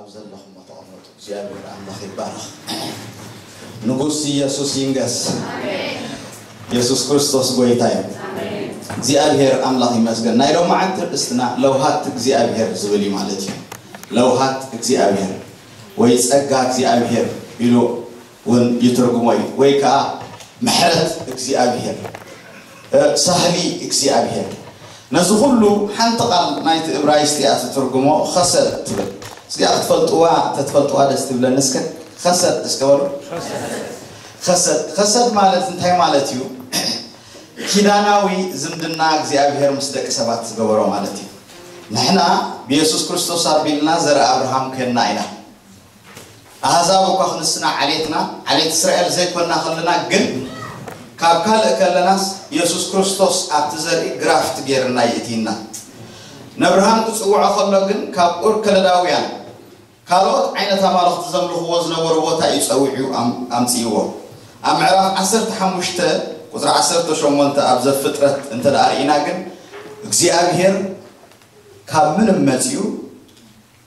ኣብ ዘለኹም ተቐመጡ። እግዚኣብሔር ኣምላኽ ይባረኽ። ንጉስ ኢየሱስ ይንገስ። ኢየሱስ ክርስቶስ ጎይታ እዩ። እግዚኣብሔር ኣምላኽ ይመስገን። ናይ ሎማዓንቲ ርእስትና ለውሃት እግዚኣብሔር ዝብል እዩ ማለት እዩ። ለውሃት እግዚኣብሔር ወይ ጸጋ እግዚኣብሔር ኢሉ እውን ይትርጉሞ እዩ፣ ወይ ከዓ ምሕረት እግዚኣብሔር፣ እ፣ ሳህሊ እግዚኣብሔር። ነዚ ኩሉ ሓንቲ ቃል ናይቲ እብራይስጥ እያ ትትርጉሞ፣ ኸሰድ ትብል። እዚኣ ክትፈልጥዋ፣ ተትፈልጥዋ ደስ ትብለኒ። እስከ ኸሰድ እስከ በሉ። ኸሰድ፣ ኸሰድ ማለት እንታይ ማለት እዩ? ኪዳናዊ ዝምድና እግዚኣብሔር ምስ ደቂ ሰባት ዝገበሮ ማለት እዩ። ንሕና ብየሱስ ክርስቶስ ኣቢልና ዘርኢ ኣብርሃም ኮይንና ኢና። ኣህዛብ እኳ ክንስና ዓሌትና፣ ዓሌት እስራኤል ዘይኮና ከለና ግን፣ ካብ ካልእ ከለናስ የሱስ ክርስቶስ ኣብቲ ዘርኢ ግራፍት ጌርና ይእቲና። ነብርሃም ክጽውዖ ከሎ ግን ካብ ኡር ከለዳውያን ካልኦት ዓይነት ኣማልኽቲ ዘምልኽዎ ዝነበሩ ቦታ እዩ ጸዊዑ ኣም-፣ ኣምጽእዎ። ኣብ ምዕራፍ ዓሰርተ ሓሙሽተ ቁጽሪ ዓሰርተ ሸሞንተ ኣብ ዘፍጥረት እንተ ደኣ ርኢና ግን፣ እግዚኣብሔር ካብ ምንም መጺኡ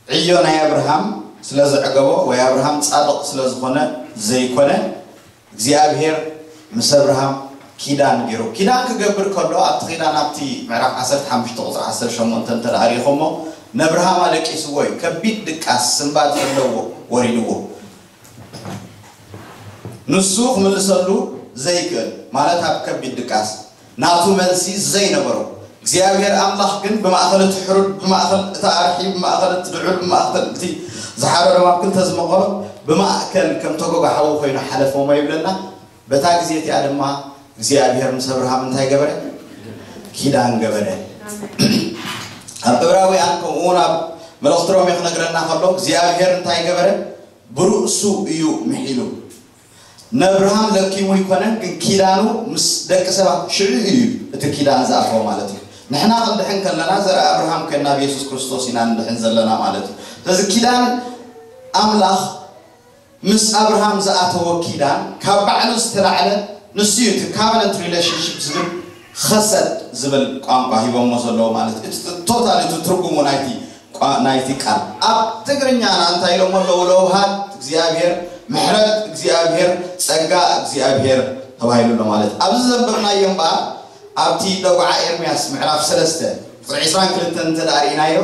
ዕዮ ናይ ኣብርሃም ስለ ዘዕገቦ ወይ ኣብርሃም ጻድቕ ስለ ዝኾነ ዘይኮነ፣ እግዚኣብሔር ምስ ኣብርሃም ኪዳን ገይሩ። ኪዳን ክገብር ከሎ ኣብቲ ኪዳን ኣብቲ ምዕራፍ ዓሰርተ ሓሙሽተ ቁጽሪ ዓሰርተ ሸሞንተ እንተ ደኣ ርኢኹሞ፣ ነብርሃም ኣለቂስዎ እዩ። ከቢድ ድቃስ ስንባድ ዘለዎ ወሪድዎ። ንሱ ክምልሰሉ ዘይክእል ማለት ኣብ ከቢድ ድቃስ ናቱ መልሲ ዘይነበሮ፣ እግዚኣብሔር ኣምላኽ ግን ብማእከል እቲ ሕሩድ፣ ብማእከል እቲ ኣርሒ፣ ብማእከል እቲ ድዑል፣ ብማእከል እቲ ዝሓረዶም ኣብ ክልተ ዝመቐሎ ብማእከል ከም ተጎጋሓዊ ኮይኑ ሓለፎሞ ይብለና። በታ ግዜ እቲኣ ድማ እግዚኣብሔር ምስ ኣብርሃም እንታይ ገበረ? ኪዳን ገበረ። ኣብ ዕብራውያን ከምኡ እውን ኣብ መልእኽቲ ሮሜ ክነግረና ከሎ እግዚኣብሔር እንታይ ገበረ? ብርእሱ እዩ ምሒሉ። ነብርሃም ለኪሙ ኣይኮነን፣ ግን ኪዳኑ ምስ ደቂ ሰባት ሽዑ እዩ እቲ ኪዳን ዝኣተወ ማለት እዩ። ንሕና ክንድሕን ከለና ዘርኢ ኣብርሃም ኮይንና ብየሱስ ክርስቶስ ኢና ንድሕን ዘለና ማለት እዩ። ስለዚ ኪዳን ኣምላኽ ምስ ኣብርሃም ዝኣተወ ኪዳን ካብ ባዕሉ ዝተላዕለ ንሱ እዩ። እቲ ካቨነንት ሪሌሽንሽፕ ዝብል ኸሰድ ዝብል ቋንቋ ሂቦሞ ዘለዉ ማለት እዩ። እቲ ቶታል እቲ ትርጉሙ ናይቲ ቋ-፣ ናይቲ ቃል ኣብ ትግርኛና እንታይ ኢሎሞ ኣለዉ? ለውሃት እግዚኣብሔር፣ ምሕረት እግዚኣብሔር፣ ጸጋ እግዚኣብሔር ተባሂሉ ኣሎ ማለት እዩ። ኣብዚ ዘንበብናዮ እምበኣር ኣብቲ ደጉዓ ኤርምያስ ምዕራፍ ሰለስተ ቁጽሪ ዕስራን ክልተን እንተ ደኣ ርኢናዮ፣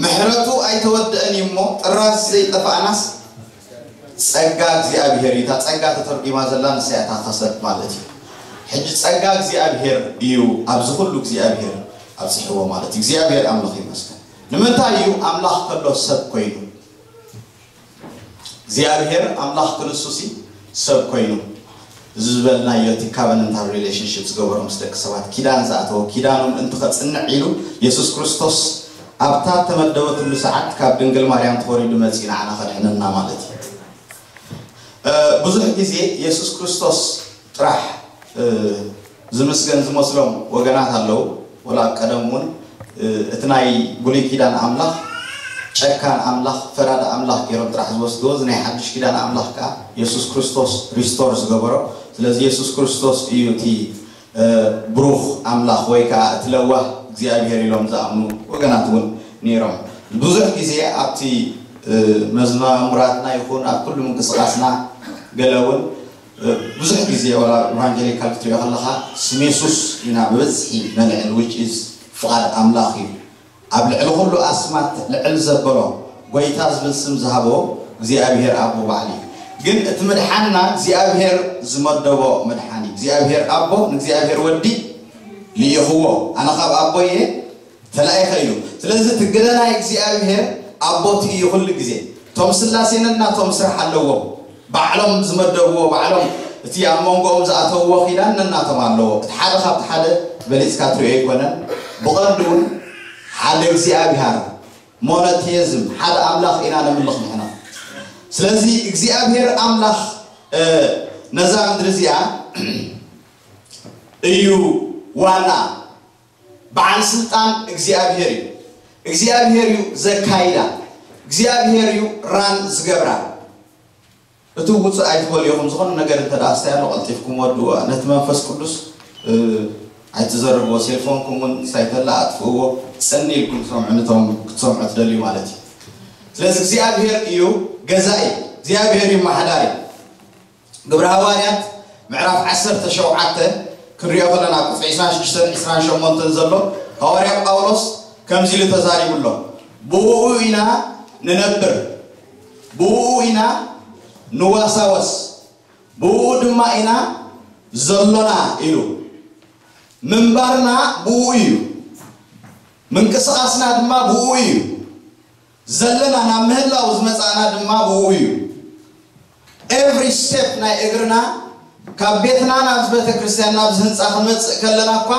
ምሕረቱ ኣይተወድአን እዩ እሞ ጥራዝ ዘይጠፋእናስ ጸጋ እግዚኣብሔር እዩ። እታ ጸጋ ተተርጒማ ዘላ ንሳ እያ እታ ኸሰድ ማለት እዩ። ሕጂ ጸጋ እግዚኣብሔር እዩ ኣብዚ ኩሉ እግዚኣብሔር ኣብጽሕዎ ማለት እዩ። እግዚኣብሔር ኣምላኽ ይመስገን። ንምንታይ እዩ ኣምላኽ ከሎ ሰብ ኮይኑ? እግዚኣብሔር ኣምላኽ ክንሱሲ ሰብ ኮይኑ፣ እዚ ዝበልናዮ እቲ ካቨነንታል ሪሌሽንሽፕ ዝገበሮ ምስ ደቂ ሰባት ኪዳን ዝኣተወ፣ ኪዳኑ ምእንቲ ከጽንዕ ኢሉ የሱስ ክርስቶስ ኣብታ ተመደበትሉ ሰዓት ካብ ድንግል ማርያም ተወሪዱ መጺኡ ንዓና ከድሕነና ማለት እዩ። እ፣ ብዙሕ ግዜ የሱስ ክርስቶስ ጥራሕ፣ እ፣ ዝምስገን ዝመስሎም ወገናት ኣለዉ። ወላ ቀደም እውን፣ እ፣ እቲ ናይ ብሉይ ኪዳን ኣምላኽ ጨካን ኣምላኽ፣ ፈራዲ ኣምላኽ ገይሮም ጥራሕ ዝወስድዎ፣ እዚ ናይ ሓድሽ ኪዳን ኣምላኽ ከኣ የሱስ ክርስቶስ ሪስቶር ዝገበሮ። ስለዚ የሱስ ክርስቶስ እዩ እቲ፣ እ፣ ብሩኽ ኣምላኽ ወይ ከኣ እቲ ለዋህ እግዚኣብሔር ኢሎም ዝኣምኑ ወገናት እውን ነይሮም። ብዙሕ ግዜ ኣብቲ፣ እ፣ መዝሙራትና ይኹን ኣብ ኩሉ ምንቅስቓስና ገለ እውን ብዙሕ ግዜ ዋላ ኢቫንጀሊካል ክትሪኦ ከለኻ ስም የሱስ ኢና ብብዝሒ ነልዕል፣ which is ፍቓድ ኣምላኽ እዩ። ኣብ ልዕሊ ኩሉ ኣስማት ልዕል ዘበሎ ጎይታ ዝብል ስም ዝሃቦ እግዚኣብሔር ኣቦ ባዕሉ እዩ። ግን እቲ ምድሓንና እግዚኣብሔር ዝመደቦ ምድሓን እዩ። እግዚኣብሔር ኣቦ ንእግዚኣብሔር ወዲ ልኢኽዎ፣ ኣነ ካብ ኣቦ እየ ተላኢኸ ኢሉ። ስለዚ እቲ ግደ ናይ እግዚኣብሔር ኣቦ እቲ እዩ ኩሉ ግዜ። እቶም ስላሴ ነናቶም ስራሕ ኣለዎም። ባዕሎም ዝመደብዎ፣ ባዕሎም እቲ ኣብ መንጎኦም ዝኣተውዎ ኪዳን ነናቶም ኣለዎ። እቲ ሓደ ካብቲ ሓደ በሊጽካ ትሪኦ ኣይኮነን። ብቐንዱ እውን ሓደ እግዚኣብሔር፣ ሞኖቴዝም፣ ሓደ ኣምላኽ ኢና ነምልኽ ንሕና። ስለዚ እግዚኣብሔር ኣምላኽ፣ እ፣ ነዛ ምድሪ እዚኣ እዩ ዋና። በዓል ስልጣን እግዚኣብሔር እዩ። እግዚኣብሔር እዩ ዘካይዳ። እግዚኣብሔር እዩ ራን ዝገብራ። እቲ ውፅእ ኣይትበሉ ኢኹም። ዝኾነ ነገር እንተ ደኣ ኣስተይ ኣሎ ቀልጢፍኩም ወድዎ። ነቲ መንፈስ ቅዱስ፣ እ፣ ኣይትዘርብዎ። ሴልፎንኩም እውን ሳይተላ ኣጥፍእዎ። ጽን ኢልኩም ትሰምዑ፣ ነቶም ክትሰምዑ ትደልዩ ማለት እዩ። ስለዚ እግዚኣብሔር እዩ ገዛኢ፣ እግዚኣብሔር እዩ ማሕዳሪ። ግብረ ሃዋርያት ምዕራፍ ዓሰርተ ሸውዓተ ክንሪኦ ከለና ቁፅሪ ዕስራን ሽዱሽተን ዕስራን ሸሞንተን ዘሎ ሃዋርያ ጳውሎስ ከምዚ ኢሉ ተዛሪቡ ኣሎ። ብኡ ኢና ንነብር፣ ብኡ ኢና ንዋሳወስ፣ ብኡ ድማ ኢና ዘሎና ኢሉ። ምንባርና ብኡ እዩ፣ ምንቅስቃስና ድማ ብኡ እዩ። ዘለና ናብ ምህላው ዝመጻእና ድማ ብኡ እዩ። ኤቭሪ ስቴፕ ናይ እግርና ካብ ቤትና ናብዚ ቤተ ክርስቲያን ናብዚ ህንፃ ክንመፅእ ከለና እኳ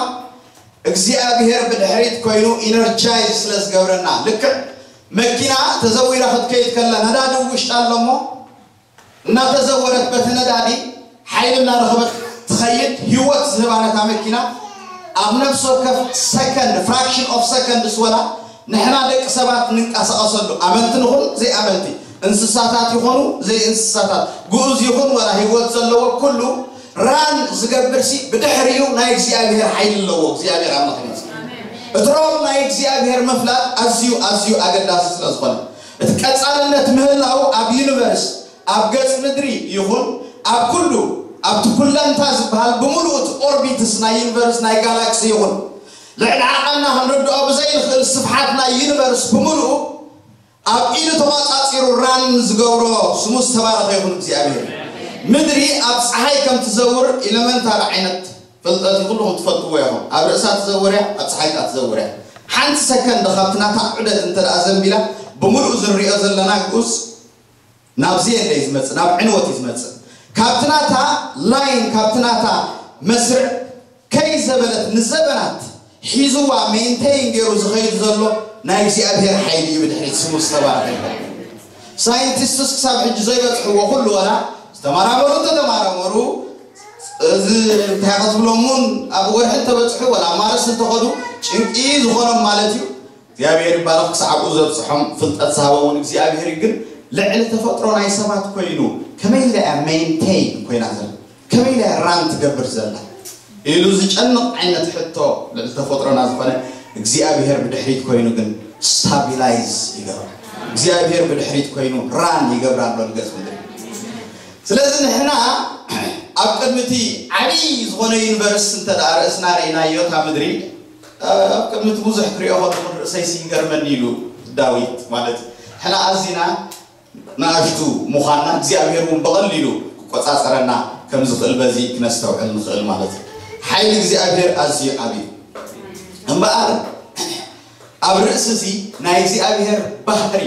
እግዚኣብሔር ብድሕሪት ኮይኑ ኢነርጃይዝ ስለ ዝገብረና፣ ልክዕ መኪና ተዘዊራ ክትከይድ ከላ ነዳዲ ውሽጣ ኣሎ እሞ እናተዘወረት በቲ ነዳዲ ሓይሊ እናረኸበት ትኸይድ፣ ህይወት ዝህባ ነታ መኪና ኣብ ነፍሲ ወከፍ ሰከንድ፣ ፍራክሽን ኦፍ ሰከንድ ስወላ ንሕና ደቂ ሰባት ንንቀሳቐሰሉ፣ ኣመንቲ ንኹን ዘይኣመንቲ፣ እንስሳታት ይኾኑ ዘይእንስሳታት፣ ግኡዝ ይኹን ወላ ህይወት ዘለዎ ኩሉ ራን ዝገብር ሲ ብድሕሪኡ ናይ እግዚኣብሔር ሓይሊ ኣለዎ። እግዚኣብሔር ኣምላኽ ይመስገን። እቲ ሮል ናይ እግዚኣብሔር ምፍላጥ ኣዝዩ ኣዝዩ ኣገዳሲ ስለ ዝኾነ፣ እቲ ቀጻልነት ምህላው ኣብ ዩኒቨርስ፣ ኣብ ገጽ ምድሪ ይኹን ኣብ ኩሉ፣ ኣብቲ ኩለንታ ዝበሃል ብምሉኡ፣ እቲ ኦርቢትስ ናይ ዩኒቨርስ ናይ ጋላክሲ ይኹን ልዕሊ ዓቐልና ክንርድኦ ብዘይንኽእል ስፍሓት ናይ ዩኒቨርስ ብምሉኡ ኣብ ኢዱ ተቋጻጺሩ ራን ዝገብሮ ስሙ ዝተባረኸ ይኹን እግዚኣብሔር። ምድሪ ኣብ ፀሓይ ከም ትዘውር ኢለመንታሪ ዓይነት ፍልጠት ኩልኹም ትፈልጥዎ ኢኹም። ኣብ ርእሳ ትዘውር እያ፣ ኣብ ፀሓይ ከዓ ትዘውር እያ። ሓንቲ ሰከንድ ካብቲ ናታ ዑደት እንተ ደኣ ዘንቢላ ብምሉኡ ዝንሪኦ ዘለና ግኡዝ ናብዚ የለ እዩ ዝመጽእ፣ ናብ ዕንወት እዩ ዝመጽእ። ካብቲ ናታ ላይን፣ ካብቲ ናታ መስርዕ ከይዘበለት ንዘበናት ሒዝዋ ሜንቴን ገይሩ ዝኸይድ ዘሎ ናይ እግዚኣብሔር ሓይሊ እዩ። ብድሕሪት ስሙ ዝተባረኸ ይኹን። ሳይንቲስትስ ክሳብ ሕጂ ዘይበጽሕዎ ኩሉ ወላ ዝተመራመሩ እንተተመራመሩ፣ እዚ እንታይ ክትብሎሙን ኣብ ወርሒ እንተበጽሑ ወላ ኣብ ማርስ እንተኸዱ ጭንቂ ዝኾኖም ማለት እዩ። እግዚኣብሔር ይባረኽ። ክሳብ ኣብኡ ዘብጽሖም ፍልጠት ዝሃቦ እውን እግዚኣብሔር እዩ። ግን ልዕሊ ተፈጥሮ ናይ ሰባት ኮይኑ ከመይ ኢላ እያ ሜንቴን ኮይና ዘላ? ከመይ ኢላ እያ ራን ትገብር ዘላ? ኢሉ ዝጨንቕ ዓይነት ሕቶ ልዕሊ ተፈጥሮና ዝኾነ እግዚኣብሔር ብድሕሪት ኮይኑ ግን ስታቢላይዝ ይገብራ። እግዚኣብሔር ብድሕሪት ኮይኑ ራን ይገብራ ኣሎ ንገጽ ምድሪ። ስለዚ ንሕና ኣብ ቅድሚ እቲ ዓብዪ ዝኾነ ዩኒቨርስ እንተ ደኣ ርእስና ርኢናዮ እታ ምድሪ ኣብ ቅድሚ እቲ ብዙሕ ክሪኦ ከለኹ ርእሰይ ይገርመኒ ኢሉ ዳዊት ማለት እዩ። ንሕና ኣዚና ንኣሽቱ ምዃንና እግዚኣብሔር እውን ብቐሊሉ ክቆጻጸረና ከም ዝኽእል በዚ ክነስተውዕል ንኽእል ማለት እዩ። ሓይሊ እግዚኣብሔር ኣዝዩ ዓብዪ እዩ። እምበኣር ኣብ ርእሲ እዚ ናይ እግዚኣብሔር ባህሪ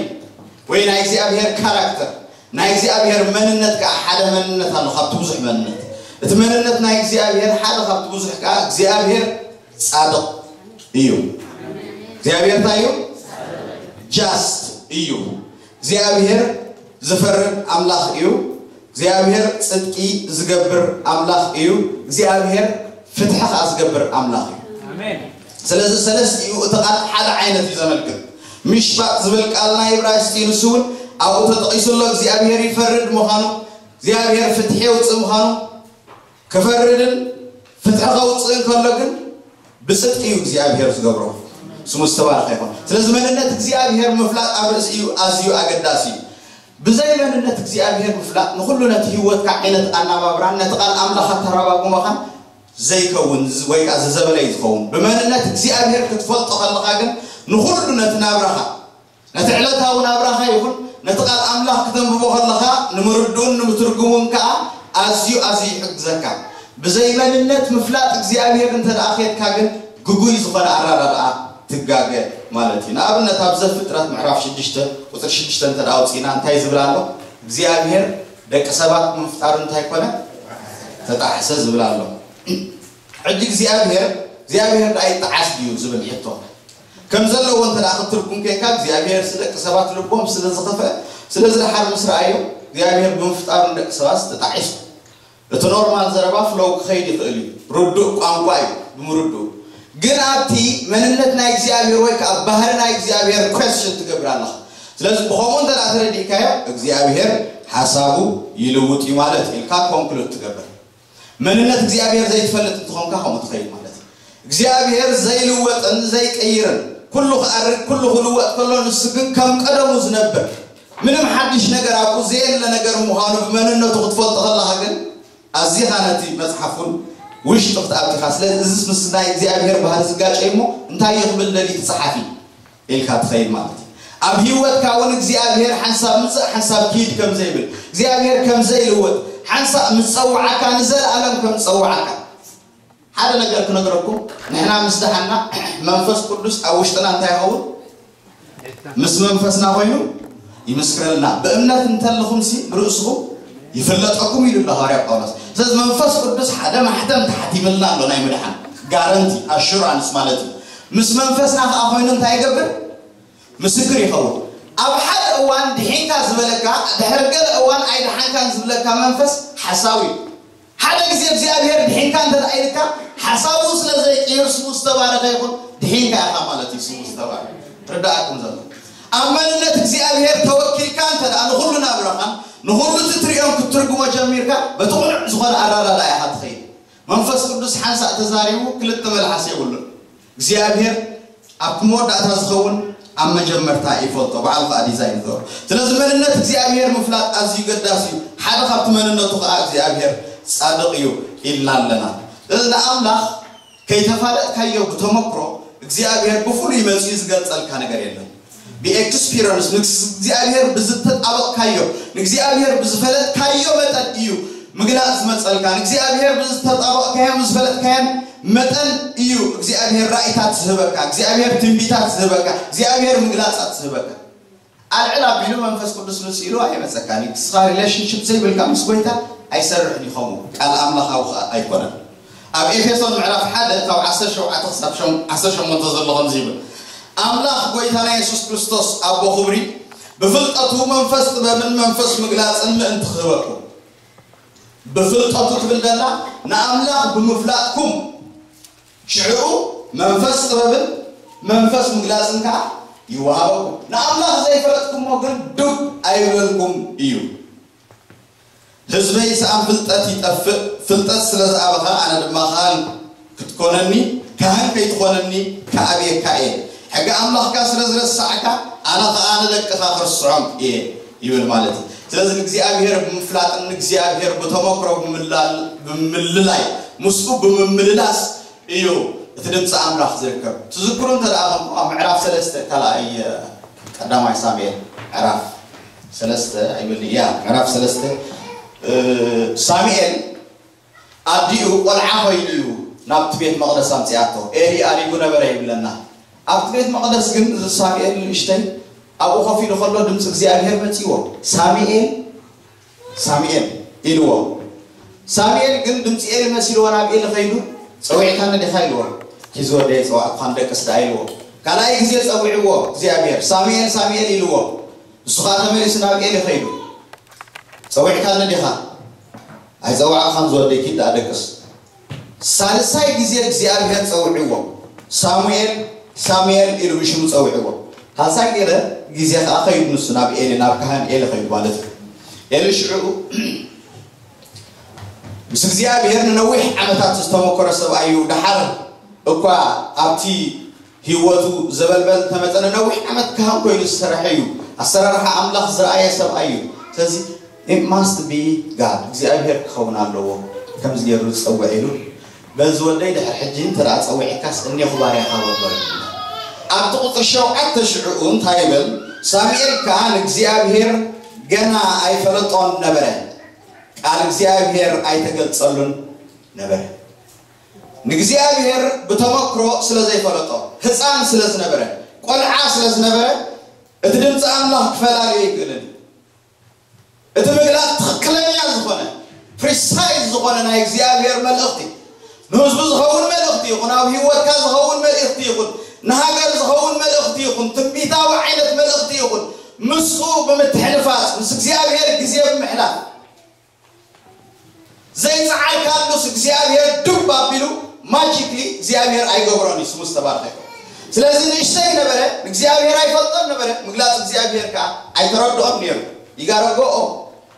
ወይ ናይ እግዚኣብሔር ካራክተር፣ ናይ እግዚኣብሔር መንነት ከዓ ሓደ መንነት ኣሎ ካብቲ ብዙሕ መንነት። እቲ መንነት ናይ እግዚኣብሔር ሓደ ካብቲ ብዙሕ ከዓ እግዚኣብሔር ጻድቕ እዩ። እግዚኣብሔር እንታይ እዩ? ጃስት እዩ። እግዚኣብሔር ዝፈርድ ኣምላኽ እዩ። እግዚኣብሔር ጽድቂ ዝገብር ኣምላኽ እዩ። እግዚኣብሔር ፍትሒ ከዓ ዝገብር ኣምላኽ እዩ። ኣሜን። ስለዚ ሰለስቲኡ እቲ ቃል ሓደ ዓይነት እዩ ዘመልክት። ምሽፋጥ ዝብል ቃል ናይ ዕብራይስጢ ንሱ እውን ኣብኡ ተጠቒሱ ኣሎ። እግዚኣብሔር ይፈርድ ምዃኑ፣ እግዚኣብሔር ፍትሒ የውፅእ ምዃኑ፣ ክፈርድን ፍትሒ ከውፅእን ከሎ ግን ብጽድቂ እዩ እግዚኣብሔር ዝገብሮ። ስሙ ዝተባረኸ ይኹን። ስለዚ መንነት እግዚኣብሔር ምፍላጥ ኣብ ርእሲ እዩ ኣዝዩ ኣገዳሲ እዩ። ብዘይ መንነት እግዚኣብሔር ምፍላጥ ንኹሉ ነቲ ህይወትካ ዓይነት ኣናባብራን ነቲ ቃል ኣምላኽ ኣተረባጉመኻን ዘይከውን ዝ- ወይ ከዓ ዝዘበለ እዩ ዝኸውን። ብመንነት እግዚኣብሔር ክትፈልጦ ከለኻ ግን ንኹሉ ነቲ ናብራኻ፣ ነቲ ዕለታዊ ናብራኻ ይኹን ነቲ ቃል ኣምላኽ ክተንብቦ ከለኻ ንምርድኡን ንምትርጉሙን ከዓ ኣዝዩ ኣዝዩ ይሕግዘካ። ብዘይ መንነት ምፍላጥ እግዚኣብሔር እንተ ደኣ ኬድካ ግን ግጉይ ዝኾነ ኣረዳድኣ ትጋገ ማለት እዩ። ንኣብነት ኣብ ዘፍጥረት ምዕራፍ ሽዱሽተ ቁፅሪ ሽዱሽተ እንተ ደኣ ኣውፂእና እንታይ ዝብል ኣሎ? እግዚኣብሔር ደቂ ሰባት ብምፍጣሩ እንታይ ኮነ? ተጣሕሰ ዝብል ኣሎ። ሕጂ እግዚኣብሔር እግዚኣብሔር ደኣ ይጠዓስ ድዩ ዝብል ሕቶ ከም ዘለዎ እንተ ደኣ ክትርጉም ኬድካ እግዚኣብሔር ስለ ደቂ ሰባት ልቦም ስለ ዝኸፍአ ስለዚ ደሓር ምስ ረኣዮ እግዚኣብሔር ብምፍጣሩ ንደቂ ሰባት ተጣዒሱ። እቲ ኖርማል ዘረባ ፍሎው ክኸይድ ይኽእል እዩ። ርዱእ ቋንቋ እዩ ብምርድኡ። ግን ኣብቲ መንነት ናይ እግዚኣብሔር ወይ ከዓ ባህሪ ናይ እግዚኣብሔር ኩዌስችን ትገብር ኣለኻ። ስለዚ ብኸምኡ እንተ ደኣ ተረዲእካዮ እግዚኣብሔር ሓሳቡ ይልውጥ እዩ ማለት ኢልካ ኮንክሉድ ትገብር። መንነት እግዚኣብሔር ዘይትፈልጥ እንትኾንካ ከምኡ ትኸይድ ማለት እዩ። እግዚኣብሔር ዘይልወጥን ዘይቀይርን ኩሉ ክኣርግ፣ ኩሉ ክልወጥ ከሎ፣ ንሱ ግን ከም ቀደሙ ዝነብር፣ ምንም ሓድሽ ነገር ኣብኡ ዘየለ ነገር ምዃኑ ብመንነቱ ክትፈልጦ ከለኻ ግን፣ ኣዚኻ ነቲ መጽሓፍ እውን ውሽጢ ክትኣቱ ኢኻ። ስለዚ እዚስ ምስ ናይ እግዚኣብሔር ባህሪ ዝጋጨ እሞ፣ እንታይ እዩ ክብል ደልዩ እቲ ጸሓፊ ኢልካ ትኸይድ ማለት እዩ። ኣብ ህይወትካ እውን እግዚኣብሔር ሓንሳብ ምጽእ፣ ሓንሳብ ኪድ ከም ዘይብል፣ እግዚኣብሔር ከም ዘይልወጥ፣ ሓንሳብ ምስ ጸውዓካ ንዘለኣለም ከም ዝጸውዓካ። ሓደ ነገር ክነግረኩም፣ ንሕና ምስ ደሓና መንፈስ ቅዱስ ኣብ ውሽጥና እንታይ ይኸውን? ምስ መንፈስና ኮይኑ ይምስክረልና። ብእምነት እንተለኹምሲ ብርእስኹም ይፍለጠኩም ኢሉ ኣሎ ሃዋርያ ጳውሎስ። ስለዚ መንፈስ ቅዱስ ሓደ ማሕተም ተሓቲምልና ኣሎ፣ ናይ ምድሓን ጋረንቲ፣ ኣሹራንስ ማለት እዩ። ምስ መንፈስና ከኣ ኮይኑ እንታይ ይገብር? ምስክር ይኸውን። ኣብ ሓደ እዋን ድሒንካ ዝበለካ፣ ድሕሪ ገለ እዋን ኣይደሓንካን ዝብለካ መንፈስ ሓሳዊ እዩ። ሓደ ግዜ እግዚኣብሔር ድሒንካ እንተ ደኣ ኢልካ፣ ሓሳቡ ስለ ዘይቅይር ስሙ ዝተባረኸ ይኹን፣ ድሒንካ ኢኻ ማለት እዩ፣ ስሙ ዝተባረኸ። ርዳእኩም ዘሎ። ኣብ መንነት እግዚኣብሔር ተወኪልካ እንተ ደኣ ንኹሉ ናብራኻን ንኹሉ እቲ ትርእዮን ክትትርጉሞ ጀሚርካ፣ በቲ ቕኑዕ ዝኾነ ኣራዳድኣ ኢኻ ትኸይድ። መንፈስ ቅዱስ ሓንሳእ ተዛሪቡ ክልተ መልሓስ የብሉን። እግዚኣብሔር ኣብቲ መወዳእታ ዝኸውን ኣብ መጀመርታ ይፈልጦ፣ ባዕሉ ኸኣ ዲዛይን ይገብሮ። ስለዚ መንነት እግዚኣብሔር ምፍላጥ ኣዝዩ ገዳሲ እዩ። ሓደ ካብቲ መንነቱ ኸኣ እግዚኣብሔር ጻድቕ እዩ ኢልና ኣለና። ስለዚ ንኣምላኽ ከይተፋለጥካዮ ብተመክሮ እግዚኣብሔር ብፍሉይ መጺኡ ዝገልጸልካ ነገር የለን። ብኤክስፒሪየንስ ንእግዚኣብሔር ብዝተጣበቕካዮ፣ ንእግዚኣብሔር ብዝፈለጥካዮ መጠን እዩ ምግላጽ ዝመጸልካ። ንእግዚኣብሔር ብዝተጣበቕካዮን ብዝፈለጥካዮን መጠን እዩ እግዚኣብሔር ራእይታት ዝህበካ፣ እግዚኣብሔር ትንቢታት ዝህበካ፣ እግዚኣብሔር ምግላጻት ዝህበካ። ኣልዕል ኣቢሉ መንፈስ ቅዱስ ምስ ኢሉ ኣይመጸካን እዩ። ንስኻ ሪሌሽንሽፕ ዘይብልካ ምስ ጎይታ ኣይሰርሕን እዩ። ከምኡ ቃል ኣምላኽ ኣብኡ ኸኣ ኣይኮነን። ኣብ ኤፌሶን ምዕራፍ ሓደ ካብ ዓሰርተ ሸውዓተ ክሳብ ሸም-፣ ዓሰርተ ሸሞንተ ዘሎ ከምዚ ይብል፣ ኣምላኽ ጎይታና የሱስ ክርስቶስ ኣቦ ክብሪ ብፍልጠቱ መንፈስ ጥበብን መንፈስ ምግላጽን ምእንቲ ክህበኩም። ብፍልጠቱ ትብል ዘላ ንኣምላኽ ብምፍላጥኩም፣ ሽዑ መንፈስ ጥበብን መንፈስ ምግላጽን ከኣ ይወሃበኩም። ንኣምላኽ ዘይፈለጥኩሞ ግን ዱብ ኣይብለልኩም እዩ። ህዝበይ ሰኣን ፍልጠት ይጠፍእ፣ ፍልጠት ስለ ዝኣበኻ ኣነ ድማ ካህን ክትኮነኒ፣ ካህን ከይትኾነኒ ክኣብየካ እየ። ሕጊ ኣምላኽካ ስለ ዝረሳዕካ ኣነ ኸኣ ንደቅኻ ክርስዖም እየ ይብል ማለት እዩ። ስለዚ ንእግዚኣብሔር ብምፍላጥን ንእግዚኣብሔር ብተመክሮ ብምላ-፣ ብምልላይ፣ ምስኡ ብምምልላስ እዩ እቲ ድምፂ ኣምላኽ ዝርከብ። ትዝክሩ እንተ ደኣ ኸም ኣብ ምዕራፍ ሰለስተ ካልኣይ፣ ቀዳማይ ሳሙኤል ምዕራፍ ሰለስተ ኣይበል፣ እያ፣ ምዕራፍ ሰለስተ፣ እ፣ ሳሙኤል ኣዲኡ ቆልዓ ኾይኑ እዩ ናብቲ ቤት መቕደስ ኣምፂኣቶ። ኤሊ ኣሪጉ ነበረ ይብለና። ኣብቲ ቤት መቕደስ ግን እዚ ሳሙኤል ንእሽተይ ኣብኡ ኮፍ ኢሉ ከሎ ድምፂ እግዚኣብሔር መፂዎ። ሳሙኤል፣ ሳሙኤል ኢልዎ። ሳሙኤል ግን ድምፂ ኤሊ መሲልዎ ናብ ኤሊ ኸይዱ፣ "ጸዊዕካኒ ዲኻ?" ኢልዎ። "ኪድ ዝወደይ፣ ጸዋዕኩኻ፣ ንደቅስ ደኣ" ኢልዎ። ካልኣይ ግዜ ጸዊዕዎ እግዚኣብሔር፣ "ሳሙኤል፣ ሳሙኤል" ኢልዎ። ንሱ ኸኣ ተመሊሱ ናብ ኤሊ ኸይዱ፣ "ጸዊዕካኒ ዲኻ?" "ኣይጸዋዕኩኻን ዝወደይ፣ ኪድ ደኣ ደቅስ።" ሳልሳይ ግዜ እግዚኣብሔር ጸዊዕዎ፣ "ሳሙኤል፣ ሳሙኤል" ኢሉ ብሽሙ ጸዊዕዎ። ሳልሳይ ገለ ግዜ ኸኣ ኸይዱ ንሱ ናብ ኤሊ፣ ናብ ካህን ኤሊ ኸይዱ ማለት እዩ። ኤሊ ሽዑ ምስ እግዚኣብሔር ንነዊሕ ዓመታት ዝተመኮረ ሰብኣይ እዩ። ደሓር እኳ ኣብቲ ህይወቱ ዘበልበል እንተመጸ፣ ንነዊሕ ዓመት ካህን ኮይኑ ዝሰረሐ እዩ። ኣሰራርሓ ኣምላኽ ዝረኣየ ሰብኣይ እዩ። ስለዚ "It must be God፣ እግዚኣብሔር ክኸውን ኣለዎ፣ ከምዚ ገይሩ ዝጸውዕ" ኢሉ፣ "በዚ ወደይ፣ ድሕሪ ሕጂ እንተ ደኣ ጸዊዕካስ እኔኹ ባርያኻ" በሎ እዩ። ኣብቲ ቁጽሪ ሸውዓተ ሽዑ እንታይ ይብል? ሳሙኤል ከኣ ንእግዚኣብሔር ገና ኣይፈለጦን ነበረ፣ ቃል እግዚኣብሔር ኣይተገልጸሉን ነበረ። ንእግዚኣብሔር ብተመክሮ ስለ ዘይፈለጦ፣ ህፃን ስለ ዝነበረ፣ ቆልዓ ስለ ዝነበረ፣ እቲ ድምፂ ኣምላኽ ክፈላልዮ ኣይክእልን እዩ። እቲ ምግላፅ ትኽክለኛ ዝኾነ፣ ፕሪሳይዝ ዝኾነ ናይ እግዚኣብሔር መልእኽቲ፣ ንህዝቡ ዝኸውን መልእኽቲ ይኹን፣ ኣብ ህይወትካ ዝኸውን መልእኽቲ ይኹን፣ ንሃገር ዝኸውን መልእኽቲ ይኹን፣ ትንቢታዊ ዓይነት መልእኽቲ ይኹን፣ ምስኡ ብምትሕንፋፅ፣ ምስ እግዚኣብሔር ግዜ ብምሕላፍ፣ ዘይፀዓርካሉስ እግዚኣብሔር ዱብ ኣቢሉ ማጂክሊ እግዚኣብሔር ኣይገብሮን እዩ፣ ስሙ ዝተባረኸ ይኹን። ስለዚ ንእሽተይ ነበረ፣ ንእግዚኣብሔር ኣይፈልጦን ነበረ፣ ምግላፅ እግዚኣብሔር ከዓ ኣይተረድኦን ነይሩ። ይጋረጎኦ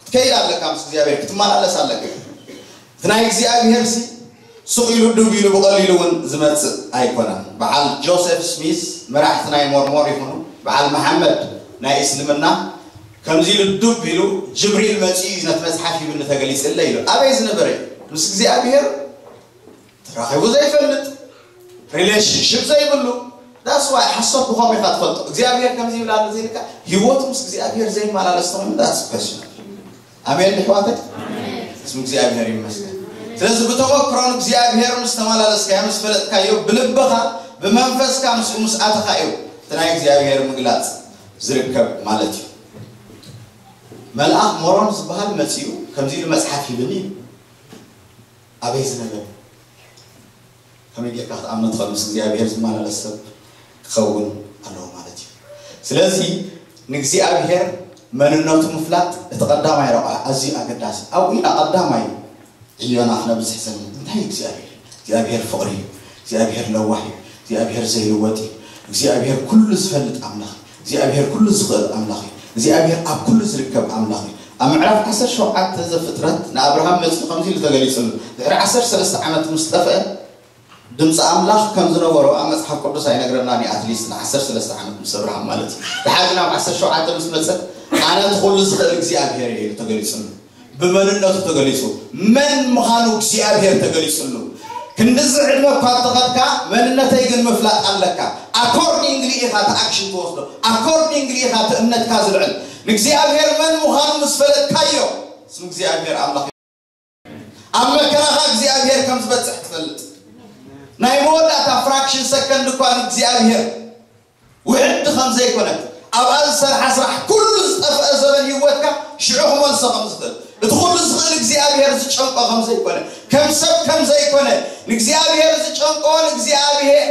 ክትከይድ ኣለካ፣ ምስ እግዚኣብሔር ክትመላለስ ኣለካ። እቲ ናይ እግዚኣብሔር ሲ ሱቕ ኢሉ ዱብ ኢሉ ብቐሊሉ እውን ዝመጽእ ኣይኮነን። በዓል ጆሴፍ ስሚዝ መራሕቲ ናይ ሞርሞር ይኹኑ በዓል መሓመድ ናይ እስልምና ከምዚ ኢሉ ዱብ ኢሉ ጅብሪል መጺኡ እዩ ነቲ መጽሓፍ ሂብኒ ተገሊጽለይ ኢሉ። ኣበይ ዝነበረ እዩ? ምስ እግዚኣብሔር ተራኺቡ ዘይፈልጥ፣ ሪሌሽንሽፕ ዘይብሉ። That's why ሓሶት ብኸም ኢኻ ትፈልጦ። እግዚኣብሔር ከምዚ ይብል ኣሎ ዘይልካ፣ ህይወቱ ምስ እግዚኣብሔር ዘይመላለስ ተኾይኑ that's question። ኣሜን ኣሕዋተይ። ስም እግዚኣብሔር ይመስገን። ስለዚ ብተመክሮ እግዚኣብሔር ምስ ተመላለስካዮ ምስ ፈለጥካዮ ብልብኻ ብመንፈስካ ምስኡ ምስ ኣተኻ እዩ እቲ ናይ እግዚኣብሔር ምግላፅ ዝርከብ ማለት እዩ። መልኣኽ ሞሮን ዝበሃል መፂኡ ከምዚ ኢሉ መፅሓፍ ሂብኒ እዩ። ኣበይ ዝነበረ ከመይ ጌርካ ክትኣምኖ ትኽእል? ምስ እግዚኣብሔር ዝመላለስ ሰብ ክኸውን ኣለዎ ማለት እዩ። ስለዚ ንእግዚኣብሔር መንነቱ ምፍላጥ እቲ ቀዳማይ ረብሓ ኣዝዩ ኣገዳሲ። ኣብኡ ኢና ቀዳማይ ዕዮና ክነብዝሕ ዘለና። እንታይ እዩ እግዚኣብሔር? እግዚኣብሔር ፍቕሪ እዩ። እግዚኣብሔር ለዋህ እዩ። እግዚኣብሔር ዘይልወጥ እዩ። እግዚኣብሔር ኩሉ ዝፈልጥ ኣምላኽ እዩ። እግዚኣብሔር ኩሉ ዝኽእል ኣምላኽ እዩ። እግዚኣብሔር ኣብ ኩሉ ዝርከብ ኣምላኽ እዩ። ኣብ ምዕራፍ ዓሰርተ ሸውዓተ ዘፍጥረት ንኣብርሃም መጺኡ ከምዚ ኢሉ ተገሊጹሉ። ድሕሪ ዓሰርተ ሰለስተ ዓመት ምስ ጠፍአ ድምፂ ኣምላኽ ከም ዝነበሮ ኣብ መፅሓፍ ቅዱስ ኣይነግረናን እዩ። ኣትሊስት ንዓሰርተ ሰለስተ ዓመት ምስ ኣብርሃም ማለት እዩ። ድሓር ግን ኣብ ዓሰርተ ሸውዓተ ምስ መፀ ኣነ እቲ ኩሉ ዝኽእል እግዚኣብሔር እየ ኢሉ ተገሊፅሉ። ብመንነቱ ተገሊፁ። መን ምዃኑ እግዚኣብሔር ተገሊፅሉ። ክንድዚ ዕድመ እኳ እንተኸድካ መንነተይ ግን ምፍላጥ ኣለካ። ኣኮርዲንግሊ ኢኻ እቲ ኣክሽን ትወስዶ። ኣኮርዲንግሊ ኢኻ እቲ እምነትካ ዝልዕል። ንእግዚኣብሔር መን ምዃኑ ምስ ፈለጥካዮ ስም እግዚኣብሔር ኣምላኽ ኣብ መከራኻ እግዚኣብሔር ከም ዝበፅሕ ትፈልጥ። ናይ መወዳእታ ፍራክሽን ሰከንድ እኳ ንእግዚኣብሔር ውሕድ ከም ዘይኮነት ኣብኣ ዝሰርሓ ስራሕ ኩሉ ዝጠፍአ ዘበን ህይወትካ ሽዑ ክመልሶ ከም ዝኽእል እቲ ኩሉ ዝኽእል እግዚኣብሔር ዝጨንቆ ከም ዘይኮነ ከም ሰብ ከም ዘይኮነ ንእግዚኣብሔር ዝጨንቆ ንእግዚኣብሔር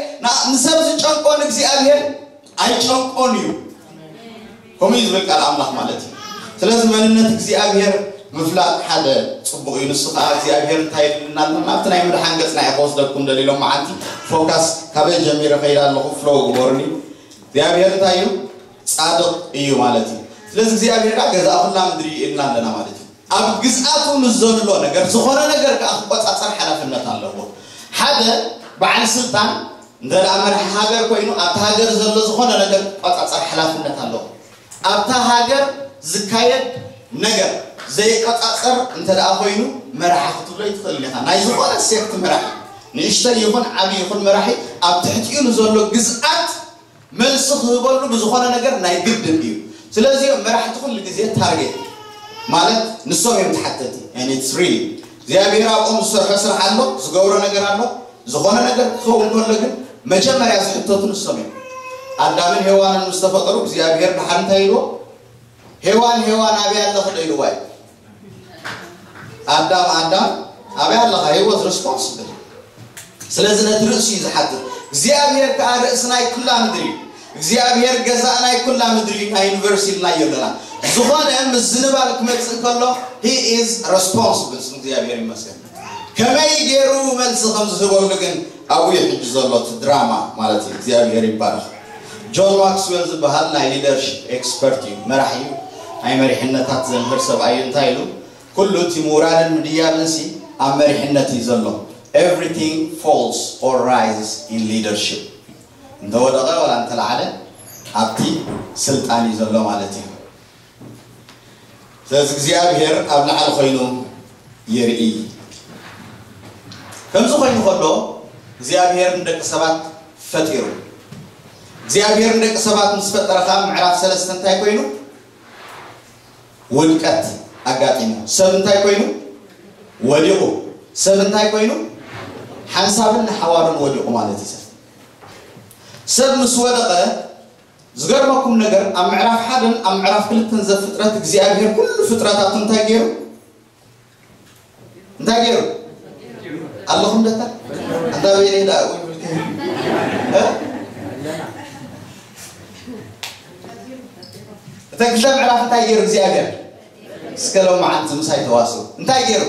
ንሰብ ዝጨንቆ ንእግዚኣብሔር ኣይጨንቆን እዩ። ከምኡ እዩ ዝብል ቃል ኣምላኽ ማለት እዩ። ስለዚ መንነት እግዚኣብሔር ምፍላጥ ሓደ ፅቡቕ እዩ። ንሱ ከዓ እግዚኣብሔር እንታይ ይብልና ኣሎ? ናብቲ ናይ ምድሓን ገፅና እየ ከወስደኩም ደሊሎም መዓንቲ ፎካስ ካበይ ጀሚረ ከይዳ ኣለኹ ፍሎው ግበሩኒ። እግዚኣብሔር እንታይ እዩ? ፃድቕ እዩ ማለት እዩ። ስለዚ እግዚኣብሔር ከዓ ገዛእ ኩላ ምድሪ እዩ ኢልና ኣለና ማለት እዩ። ኣብ ግዝኣቱ ንዘሎ ነገር ዝኾነ ነገር ከዓ ክቆፃፀር ሓላፍነት ኣለዎ። ሓደ በዓል ስልጣን እንተ ደኣ መራሒ ሃገር ኮይኑ ኣብታ ሃገር ዘሎ ዝኾነ ነገር ክቆፃፀር ሓላፍነት ኣለዎ። ኣብታ ሃገር ዝካየድ ነገር ዘይቆፃፀር እንተ ደኣ ኮይኑ መራሒ ክትብሎ ይትኽእል ኢኻ። ናይ ዝኾነ ሴክት መራሒ ንእሽተይ ይኹን ዓብዪ ይኹን መራሒ ኣብ ትሕቲኡ ንዘሎ ግዝኣት መልሲ ክህበሉ ብዝኾነ ነገር ናይ ግድን እዩ። ስለዚ እዮም መራሕቲ ኩሉ ግዜ ታርጌት ማለት ንሶም እዮም ተሓተቲ። And it's really እግዚኣብሔር ኣብኦም ዝሰርሖ ስራሕ ኣሎ፣ ዝገብሮ ነገር ኣሎ። ዝኾነ ነገር ክኸውን ከሎ ግን መጀመርያ ዝሕተቱ ንሶም እዮም። ኣዳምን ሄዋንን ምስ ተፈጠሩ እግዚኣብሔር ድሓር እንታይ ኢልዎ? ሄዋን ሄዋን ኣበይ ኣለኺ ዶ ኢልዋ እዩ። ኣዳም ኣዳም ኣበይ ኣለኻ? He was responsible። ስለዚ ነቲ ርእሱ እዩ ዝሓትት። እግዚኣብሔር ከዓ ርእሲ ናይ ኩላ ምድሪ እዩ። እግዚኣብሔር ገዛእ ናይ ኩላ ምድሪ እዩ፣ ናይ ዩኒቨርስ ኢልናዮ ኣለና። ዝኾነ ምዝንባል ክመፅእ ከሎ he is responsible። ስም እግዚኣብሔር ይመስገን። ከመይ ገይሩ መልሲ ከም ዝህበሉ ግን ኣብኡ እዩ ሕጂ ዘሎ እቲ ድራማ ማለት እዩ። እግዚኣብሔር ይባረኽ። ጆን ማክስዌል ዝበሃል ናይ ሊደርሺፕ ኤክስፐርት እዩ፣ መራሒ እዩ። ናይ መሪሕነታት ዘምህር ሰብኣይ እዩ። እንታይ ኢሉ? ኩሉ እቲ ምውራድን ምድያብን ሲ ኣብ መሪሕነት እዩ ዘሎ። Everything falls or rises in leadership። እንተወደቐ ዋላ እንተለዓለ ኣብቲ ስልጣን እዩ ዘሎ ማለት እዩ። ስለዚ እግዚኣብሔር ኣብ ላዕሊ ኮይኑ ይርኢ። ከምዚ ኮይኑ ከሎ እግዚኣብሔር ንደቂ ሰባት ፈጢሩ። እግዚኣብሔር ንደቂ ሰባት ምስ ፈጠረ ከዓ ምዕራፍ ሰለስተ እንታይ ኮይኑ? ውድቀት ኣጋጢሙ። ሰብ እንታይ ኮይኑ? ወዲቑ። ሰብ እንታይ ኮይኑ? ሓንሳብን ንሓዋሩን ወዲቑ ማለት እዩ። ሰብ ምስ ወደቐ ዝገርመኩም ነገር ኣብ ምዕራፍ ሓደን ኣብ ምዕራፍ ክልተን ዘፍጥረት እግዚኣብሔር ኩሉ ፍጥረታቱ እንታይ ገይሩ? እንታይ ገይሩ? ኣለኹም ደታ ኣንታ በይነይ ደኣ እውይ ብልከ እተ ክልተ ምዕራፍ እንታይ ገይሩ እግዚኣብሔር? እስከ ሎማዓንቲ ምሳይ ተዋስኡ እንታይ ገይሩ?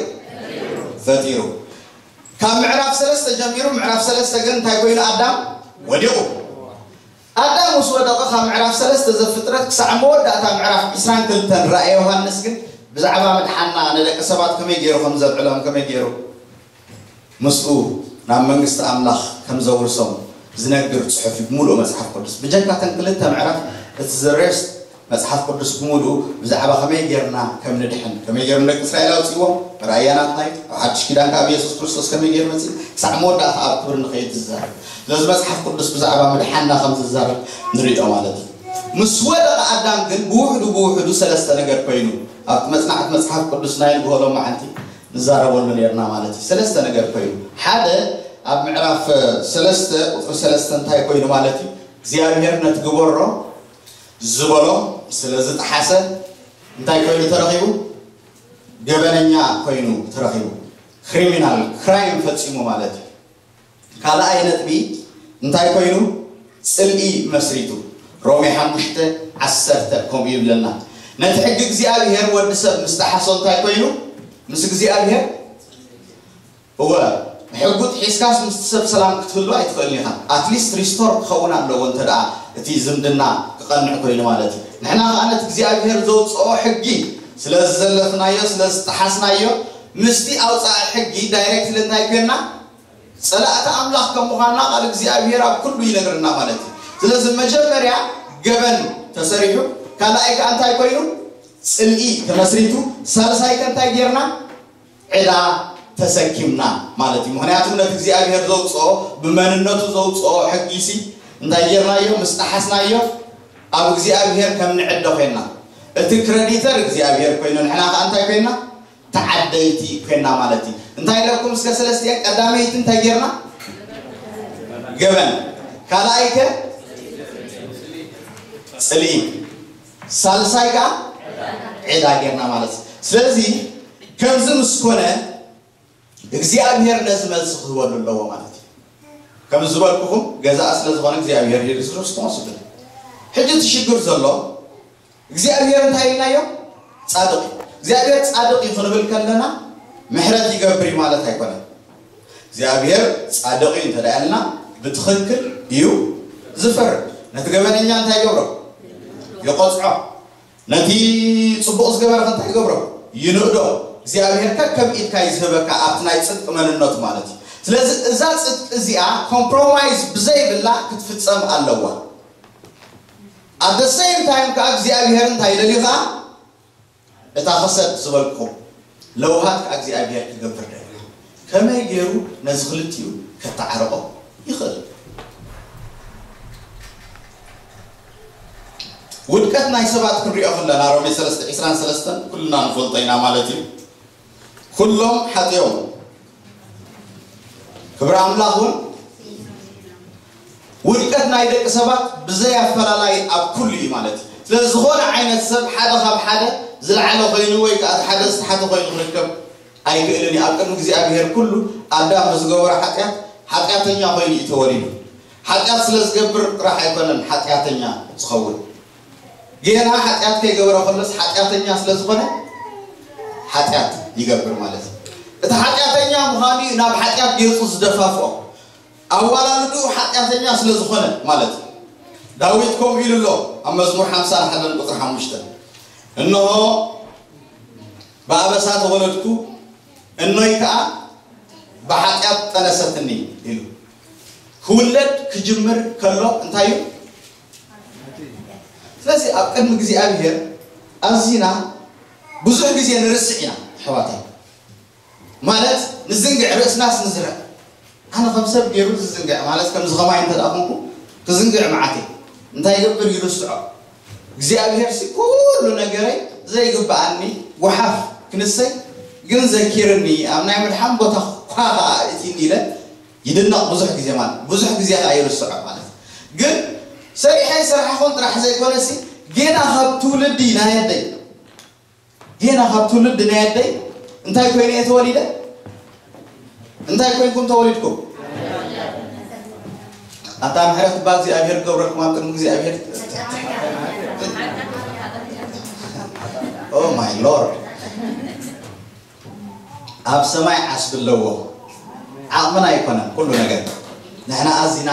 ፈጢሩ። ካብ ምዕራፍ ሰለስተ ጀሚሩ ምዕራፍ ሰለስተ ግን እንታይ ኮይኑ ኣዳም ወዲቑ። ኣዳም ምስ ወደቐ ካብ ምዕራፍ ሰለስተ ዘፍጥረት ክሳዕ መወዳእታ ምዕራፍ ዕስራን ክልተን ራእየ ዮሃንስ ግን ብዛዕባ ምድሓና ንደቂ ሰባት ከመይ ገይሩ ከም ዘብዕሎም ከመይ ገይሩ ምስኡ ናብ መንግስቲ ኣምላኽ ከም ዘውርሶም ዝነግር ጽሑፍ እዩ ብምሉእ መጽሓፍ ቅዱስ። ብጀካ እተን ክልተ ምዕራፍ እቲ ዝሬስት መጽሓፍ ቅዱስ ብምሉኡ ብዛዕባ ከመይ ጌርና ከም ንድሕን፣ ከመይ ጌሩ ንደቂ እስራኤል ኣውጽእዎም፣ ራእያ ናትና እዩ። ኣብ ሓድሽ ኪዳን ካብ ኢየሱስ ክርስቶስ ከመይ ጌሩ መጽእ፣ ክሳዕ መወዳእታ ኣብ ክብሪ ንኸይድ ዝዛረብ። ስለዚ መጽሓፍ ቅዱስ ብዛዕባ ምድሓንና ከም ዝዛረብ ንሪኦ ማለት እዩ። ምስ ወደቐ ኣዳም ግን ብውሕዱ ብውሕዱ ሰለስተ ነገር ኮይኑ ኣብቲ መጽናዕቲ መጽሓፍ ቅዱስ ናይ ንግሆ ሎማዓንቲ ንዛረበሉ ኔርና ማለት እዩ። ሰለስተ ነገር ኮይኑ፣ ሓደ ኣብ ምዕራፍ ሰለስተ ቁጽሪ ሰለስተ እንታይ ኮይኑ ማለት እዩ? እግዚኣብሔር ነቲ ግበሮ ዝበሎ ስለ ዝጠሓሰ እንታይ ኮይኑ ተረኺቡ? ገበነኛ ኮይኑ ተረኺቡ። ክሪሚናል ክራይም ፈጺሙ ማለት እዩ። ካልኣይ ነጥቢ እንታይ ኮይኑ? ጽልኢ መስሪቱ። ሮሜ ሓሙሽተ ዓሰርተ ከምኡ ይብለና። ነቲ ሕጊ እግዚኣብሔር ወዲ ሰብ ምስ ጠሓሶ እንታይ ኮይኑ? ምስ እግዚኣብሔር እወ፣ ሕጉ ጥሒስካስ ምስቲ ሰብ ሰላም ክትህሉ ኣይትኽእልን ኢኻ። ኣትሊስት ሪስቶር ክኸውን ኣለዎ እንተ ደኣ እቲ ዝምድና ክቐንዕ ኮይኑ ማለት እዩ። ንሕና ኸዓ ነቲ እግዚኣብሔር ዘውፅኦ ሕጊ ስለ ዝዘለፍናዮ፣ ስለ ዝጠሓስናዮ፣ ምስቲ ኣውፃኢ ሕጊ ዳይሬክትሊ እንታይ ኮይንና? ፀላእቲ ኣምላኽ ከም ምዃንና ቃል እግዚኣብሔር ኣብ ኩሉ ይነግርና ማለት እዩ። ስለዚ መጀመርያ ገበን ተሰሪሑ፣ ካልኣይ ከዓ እንታይ ኮይኑ? ፅልኢ ተመስሪቱ፣ ሳልሳይ ከ እንታይ ጌርና? ዕዳ ተሰኪምና ማለት እዩ። ምኽንያቱ ነቲ እግዚኣብሔር ዘውፅኦ፣ ብመንነቱ ዘውፅኦ ሕጊ ሲ እንታይ ጌርናዮ? ምስ ጠሓስናዮ ኣብ እግዚኣብሔር ከም ንዕደ ኮይንና። እቲ ክረዲተር እግዚኣብሔር ኮይኑ ንሕና ከዓ እንታይ ኮይንና? ተዓደይቲ ኮይንና ማለት እዩ። እንታይ ኢለኩም እስከ ሰለስቲኤን? ቀዳመይቲ እንታይ ጌርና? ገበን። ካልኣይ ከ? ፅልኢ። ሳልሳይ ከዓ ዕዳ ጌርና ማለት እዩ። ስለዚ ከምዚ ምስ ኮነ እግዚኣብሔር ነዚ መልሲ ክህበሉ ኣለዎ ማለት እዩ። ከም ዝበልኩኹም ገዛእ ስለ ዝኾነ እግዚኣብሔር is responsible። ሕጂ እቲ ሽግር ዘሎ እግዚኣብሔር እንታይ ኢልናዮ? ጻድቕ እዩ። እግዚኣብሔር ጻድቕ እዩ ክንብል ከለና ምሕረት ይገብር እዩ ማለት ኣይኮነን። እግዚኣብሔር ጻድቕ እዩ እንተ ደኣ ኢልና ብትኽክል እዩ ዝፈርድ። ነቲ ገበነኛ እንታይ ይገብሮ? ይቐጽዖ። ነቲ ጽቡቕ ዝገበረ ከ እንታይ ይገብሮ? ይንእዶ። እግዚኣብሔር ከከም ኢድካ እዩ ዝህበካ ኣብቲ ናይ ጽድቂ መንነቱ ማለት እዩ። ስለዚ እዛ ጽድቂ እዚኣ ኮምፕሮማይዝ ብዘይብላ ክትፍጸም ኣለዋ። At the same time ከኣ እግዚኣብሔር እንታይ ደልዩ ከኣ እታ ክሰድ ዝበልኩኹም ለውሃት ከኣ እግዚኣብሔር ክገብር ደልዩ። ከመይ ገይሩ ነዚ ክልቲኡ ከተዓርቆ ይኽእል? ውድቀት ናይ ሰባት ክንሪኦ ከለና ሮሜ ሰለስተ ዕስራን ሰለስተን ኩልና ንፈልጦ ኢና ማለት እዩ። ኩሎም ሓጢኦም ክብሪ ኣምላኽ እውን ውድቀት ናይ ደቂ ሰባት ብዘይ ኣፈላላይ ኣብ ኩሉ እዩ ማለት እዩ። ስለዚ ዝኾነ ዓይነት ሰብ ሓደ ካብ ሓደ ዝለዓለ ኮይኑ ወይ ከዓ ሓደ ዝተሓተ ኮይኑ ክርከብ ኣይክእልን እዩ። ኣብ ቅድሚ እግዚኣብሔር ኩሉ ኣዳም ብዝገበሮ ሓጢኣት ሓጢኣተኛ ኮይኑ እዩ ተወሊዱ። ሓጢኣት ስለ ዝገብር ጥራሕ ኣይኮነን ሓጢኣተኛ ዝኸውን። ጌና ሓጢኣት ከይገበረ ከሎስ ሓጢኣተኛ ስለ ዝኾነ ሓጢኣት ይገብር ማለት እዩ። እቲ ሓጢኣተኛ ምዃኑ እዩ ናብ ሓጢኣት ገጹ ዝደፋፍኦ። ኣዋላልድኡ ሓጢኣተኛ ስለ ዝኾነ ማለት እዩ። ዳዊት ከምኡ ኢሉ ኣሎ ኣብ መዝሙር ሓምሳ ሓደን ቁፅሪ ሓሙሽተ፣ እንሆ ብኣበሳ ተወለድኩ፣ እኖይ ከዓ ብሓጢኣት ጠነሰትኒ ኢሉ። ክውለድ ክጅምር ከሎ እንታይ እዩ? ስለዚ ኣብ ቅድሚ እግዚኣብሔር ኣዚና ብዙሕ ግዜ ንርስዕ ኢና ኣሕዋተይ። ማለት ንዝንግዕ፣ ርእስናስ ንዝርዕ። ኣነ ከም ሰብ ገይሩ ዝዝንግዕ ማለት ከምዚ ኸማይ እንተ ደኣ ኾንኩ ክዝንግዕ መዓት እየ። እንታይ ይገብር? ይርስዖ። እግዚኣብሔር ሲ ኩሉ ነገረይ ዘይግብኣኒ ጓሓፍ ክንሰይ ግን ዘኪርኒ ኣብ ናይ ምድሓን ቦታ ኳ ኸኣ እቲኒ ኢለ ይድነቕ ብዙሕ ግዜ ማለት ብዙሕ ግዜ ኸኣ ይርስዖ ማለት ግን ሰሪሐ ይስራሕ ኾን ጥራሕ ዘይኮነሲ ጌና ካብ ትውልዲ ናይ ኣደይ ጌና ካብ ትውልዲ ናይ ኣደይ እንታይ ኮይነ እየ ተወሊደ? እንታይ ኮይንኩም ተወሊድኩም? ኣታ ምሕረት እባ እግዚኣብሔር ክገብረልኩም ኣብ ቅድሚ እግዚኣብሔር። Oh my Lord። ኣብ ሰማይ ዓስቢ ኣለዎ። ዓቕምና ኣይኮነን ኩሉ ነገር። ንሕና ኣዚና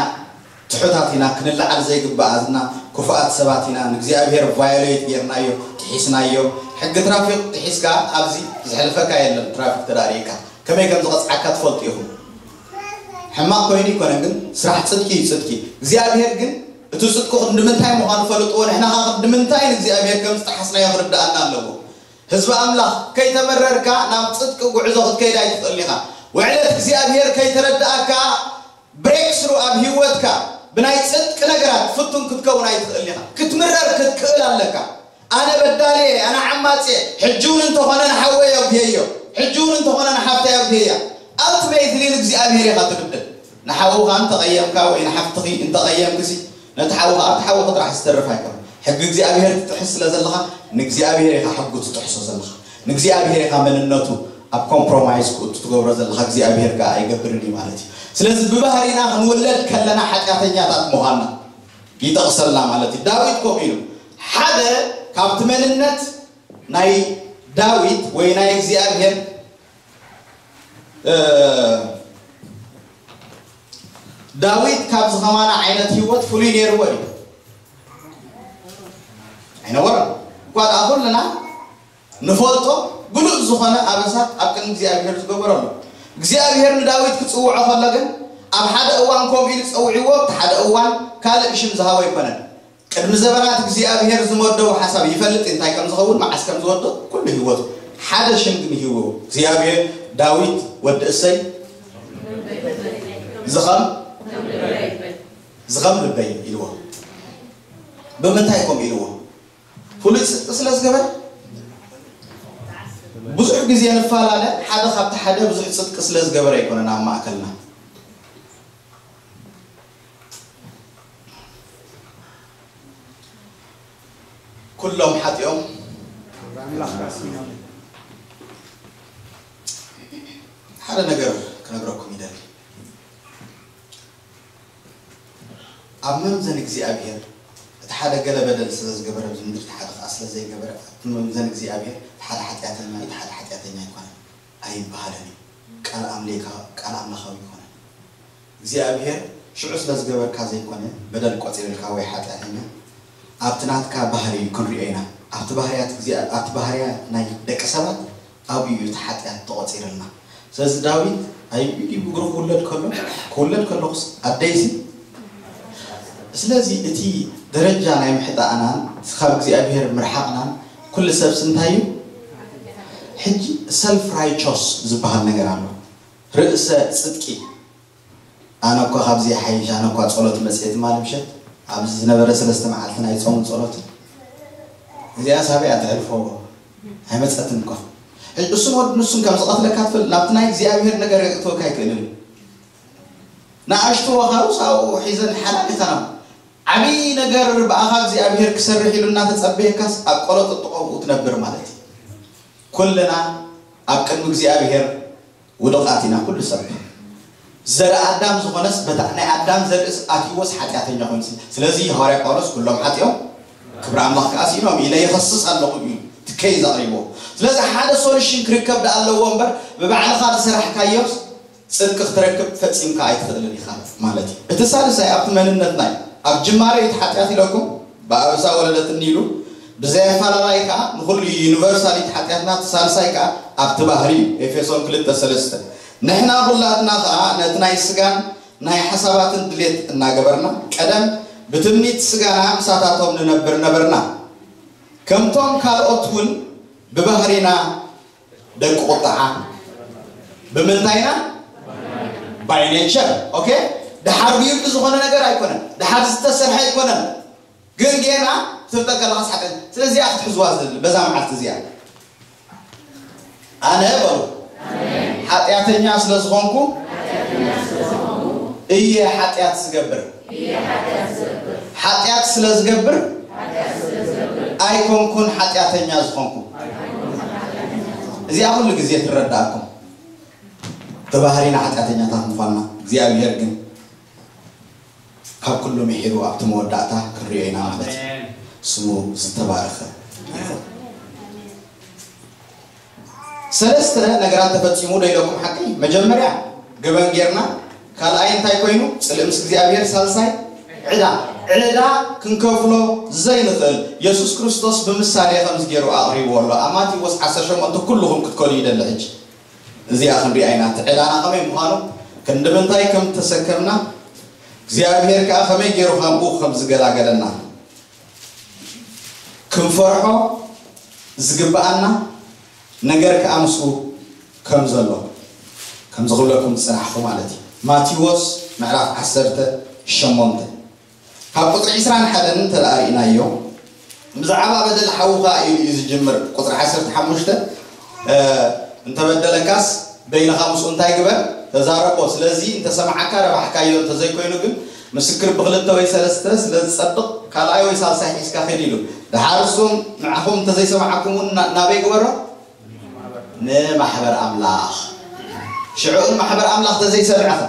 ትሑታት ኢና፣ ክንለዓል ዘይግባእ ኣዝና ክፉኣት ሰባት ኢና። ንእግዚኣብሔር ቫዮሌት ጌርናዮ፣ ጥሒስናዮ። ሕጊ ትራፊክ ጥሒስካ ኣብዚ ዘሕልፈካ የለን። ትራፊክ ተዳሪእካ ከመይ ከም ዝቐጽዓካ ትፈልጡ ኢኹም። ሕማቕ ኮይኑ ኣይኮነን፣ ግን ስራሕ ጽድቂ እዩ ጽድቂ። እግዚኣብሔር ግን እቲ ጽድቂ ክንዲ ምንታይ ምዃኑ ፈልጥዎ፣ ንሕና ኸዓ ክንዲ ምንታይ ንእግዚኣብሔር ከም ዝጠሓስናዮ ክርድኣና ኣለዎ። ህዝቢ ኣምላኽ፣ ከይተመረርካ ናብ ጽድቂ ጉዕዞ ክትከይድ ኣይትኽእልን ኢኻ። ውዕለት እግዚኣብሔር ከይተረድኣካ፣ ብሬክ ስሩ ኣብ ህይወትካ ብናይ ጽድቂ ነገራት ፍቱን ክትከውን ኣይትኽእልን ኢኻ። ክትምረር ክትክእል ኣለካ። ኣነ በዳሊ እየ፣ ኣነ ዓማጺ እየ፣ ሕጂ እውን እንተኾነ ንሓወይ ኣጉህየዮ፣ ሕጂ እውን እንተኾነ ንሓፍተይ ኣጉህየያ። ኣልቲሜትሊ ንእግዚኣብሔር ኢኻ ትብድል። ንሓውኻ እንተቐየምካ ወይ ንሓፍትኺ እንተቐየምክሲ፣ ነቲ ሓውኻ ኣብቲ ሓውኺ ጥራሕ ዝተርፍ ኣይኮነን። ሕጊ እግዚኣብሔር ትጥሕስ ስለ ዘለኻ፣ ንእግዚኣብሔር ኢኻ ሕጉ ትጥሕሶ ዘለኻ። ንእግዚኣብሔር ኢኻ መንነቱ ኣብ ኮምፕሮማይዝ ክእቱ ትገብሮ ዘለኻ፣ እግዚኣብሔር ከኣ ኣይገብርን እዩ ማለት እዩ። ስለዚ ብባህሪና ክንውለድ ከለና ሓጢኣተኛታት ምዃንና ይጠቕሰልና ማለት እዩ። ዳዊት ከምኡ ኢሉ ሓደ ካብቲ መንነት ናይ ዳዊት ወይ ናይ እግዚኣብሔር፣ እ፣ ዳዊት ካብዚ ከማና ዓይነት ህይወት ፍሉይ ነይርዎ እዩ። ኣይነበረን። እኳ ደኣ ኩልና ንፈልጦ ግሉጽ ዝኾነ ኣበሳ ኣብ ቅድሚ እግዚኣብሔር ዝገበረሉ። እግዚኣብሔር ንዳዊት ክጽውዖ ከሎ ግን ኣብ ሓደ እዋን ከምኡ ኢሉ ጸዊዕዎ፣ ኣብቲ ሓደ እዋን ካልእ ሽም ዝሃቦ ኣይኮነን። ቅድሚ ዘበናት እግዚኣብሔር ዝመደቦ ሓሳብ ይፈልጥ እንታይ ከም ዝኸውን፣ መዓስ ከም ዝወድቕ ኩሉ ህይወቱ። ሓደ ሽም ግን ሂብዎ። እግዚኣብሔር ዳዊት ወዲ እሰይ ዝኸም ዝኸም ልበይ ኢልዎ። ብምንታይ ከምኡ ኢልዎ? ፍሉይ ጽድቂ ስለ ዝገበረ? ብዙሕ ግዜ ንፈላለ፣ ሓደ ካብቲ ሓደ ብዙሕ ጽድቂ ስለ ዝገበረ ኣይኮነን ኣብ ማእከልና። ኩሎም ሓጢኦም። ሓደ ነገር ክነግረኩም ይደሊ። ኣብ መምዘን እግዚኣብሔር እቲ ሓደ ገለ በደል ስለ ዝገበረ ኣብዚ ምድሪ፣ እቲ ሓደ ከኣ ስለ ዘይገበረ፣ ኣብቲ መምዘን እግዚኣብሔር እቲ ሓደ ሓጢኣተኛ እዩ፣ እቲ ሓደ ሓጢኣተኛ ኣይኮነን ኣይበሃልን እዩ። ቃል ኣምሌካ-፣ ቃል ኣምላኻዊ ኣይኮነን። እግዚኣብሔር ሽዑ ስለ ዝገበርካ ዘይኮነ በደል ቆጺርልካ ወይ ሓጢኣተኛ፣ ኣብቲ ናትካ ባህሪ እዩ ክንሪኦ ኢና። ኣብቲ ባህርያት እግዚኣብ-፣ ኣብቲ ባህርያት ናይ ደቂ ሰባት ኣብኡ እዩ እቲ ሓጢኣት ተቖጺርልና። ስለዚ ዳዊት ኣይኡ ድዩ ብእግሩ ክውለድ ከሎ፣ ክውለድ ከለኹስ ኣደይሲ? ስለዚ እቲ ደረጃ ናይ ምሕጣእናን ካብ እግዚኣብሔር ምርሓቕናን ኩሉ ሰብሲ እንታይ እዩ? ሕጂ ሰልፍ ራይቸስ ዝበሃል ነገር ኣሎ። ርእሰ ጽድቂ። ኣነ እኳ ካብዚ ይሓይሽ፣ ኣነ እኳ ጸሎት መጽሔ ትማሊ ምሸት ኣብዚ ዝነበረ ሰለስተ መዓልቲ ናይ ጾምን ጸሎትን፣ እዚኣ ሳበይ እያ ተሕልፎ? ኣይመጸትን እኳ። ሕጂ እሱን ወዲ ንሱን ከም ዝቐትለካ ትፈልጥ፣ ናብቲ ናይ እግዚኣብሔር ነገር የእትወካ ኣይክእልን እዩ። ንኣሽቱ ወኻሩስ ኣብኡ ሒዘን ሓላል ይኸና። ዓብዪ ነገር ብኣኻ እግዚኣብሔር ክሰርሕ ኢሉ እናተጸበየካስ ኣብ ቆሎ ጥጥቖ ብኡ ትነብር ማለት እዩ። ኩልና ኣብ ቅድሚ እግዚኣብሔር ውዱቓት ኢና ኩሉ ሰብ። ዘርኢ ኣዳም ዝኾነስ በታ ናይ ኣዳም ዘርእስ ኣትይዎስ ሓጢኣተኛ ኮይኑ። ስለ-፣ ስለዚ ሃዋርያ ጳውሎስ ኩሎም ሓጢኦም ክብሪ ኣምላኽ ከኣ ስኢኖም ኢለ ይኸስስ ኣለኹ እዩ ትከይ ዘቕሪቦ። ስለዚ ሓደ ሶሉሽን ክርከብ ደኣ ኣለዎ እምበር ብባዕልኻ ዝሰራሕካዮስ ጽድቂ ክትረክብ ፈጺምካ ኣይትኽእልን ኢኻ ማለት እዩ። እቲ ሳልሳይ ኣብቲ መንነትና እዩ። ኣብ ጅማሬ እቲ ሓጢኣት ኢለኩም ብኣብሳ ወለደትኒ ኢሉ ብዘይ ኣፈላላይ ከኣ ንኹሉ ዩኒቨርሳል እቲ ሓጢኣትና፣ እቲ ሳልሳይ ከኣ ኣብቲ ባህሪ እዩ። ኤፌሶን ክልተ ሰለስተ። ንሕና ኩላትና ከኣ ነቲ ናይ ስጋን ናይ ሓሳባትን ድሌት እናገበርና ቀደም ብትምኒት ስጋና ምሳታቶም ንነብር ነበርና። ከምቶም ካልኦት እውን ብባህሪና ደቂ ቁጥዓ። ብምንታይና? ባይ ኔቸር። ኦኬ። ደሓር ብይዱ ዝኾነ ነገር ኣይኮነን፣ ደሓር ዝተሰርሐ ኣይኮነን። ግን ጌና ክትብጠ ከለኻ ሓጢኣት። ስለዚኣ ክትሕዝዋ ዝደሊ በዛ መዓልቲ እዚኣ፣ ኣነ በሉ ሓጢኣተኛ ስለ ዝኾንኩ እየ ሓጢኣት ዝገብር። ሓጢኣት ስለ ዝገብር ኣይኮንኩን ሓጢኣተኛ ዝኾንኩ። እዚኣ ኩሉ ግዜ ትረዳእኩም። ብባህሪና ሓጢኣተኛታት ምዃንና፣ እግዚኣብሔር ግን ካብ ኩሉ ምሒሩ ኣብቲ መወዳእታ ክንሪኦ ኢና ማለት እዩ። ኣሜን። ስሙ ዝተባረኸ ይኹን። ሰለስተ ነገራት ተፈጺሙ ዶ ኢለኩም ሓቂ? መጀመርያ ገበን ጌርና፣ ካልኣይ እንታይ ኮይኑ? ጽልኢ ምስ እግዚኣብሔር፣ ሳልሳይ ዕዳ። ዕዳ ክንከፍሎ ዘይንኽእል። የሱስ ክርስቶስ ብምሳሌ ከምዚ ገይሩ ኣቕሪብዎ ኣሎ። ኣብ ማቴዎስ ዓሰርተ ሸሞንተ ኩልኹም ክትከዱ ይደሊ ሕጂ። እዚኣ ክንሪኣ ኢና፣ እቲ ዕዳና ከመይ ምዃኑ ክንዲ ምንታይ ከም እተሰከምና እግዚኣብሔር ከኣ ከመይ ገይሩ ካብኡ ከም ዝገላገለና ክንፈርሖ ዝግብኣና ነገር ከኣ ምስኡ ከም ዘሎ ከም ዝኽብለኩም ዝጸናሕኹ ማለት እዩ። ማቴዎስ ምዕራፍ ዓሰርተ ሸሞንተ ካብ ቁጽሪ ዕስራን ሓደን እንተ ደኣ ርኢናዮ ብዛዕባ በደል ሓውኻ ኢሉ እዩ ዝጅምር። ቁጽሪ ዓሰርተ ሓሙሽተ እንተበደለካስ በይንኻ ምስኡ እንታይ ግበር ተዛረቦ። ስለዚ እንተሰማዓካ ረባሕካዮ፣ እንተዘይኮይኑ ግን ምስክር ብክልተ ወይ ሰለስተ ስለ ዝጸድቕ ካልኣይ ወይ ሳልሳይ ሒዝካ ኺድ ኢሉ። ደሓር እሱም ንዓኹም እንተዘይሰማዓኩም እውን ና- ናበይ ግበሮ? ንማሕበር ኣምላኽ። ሽዑ ንማሕበር ኣምላኽ ተዘይሰምዕኻ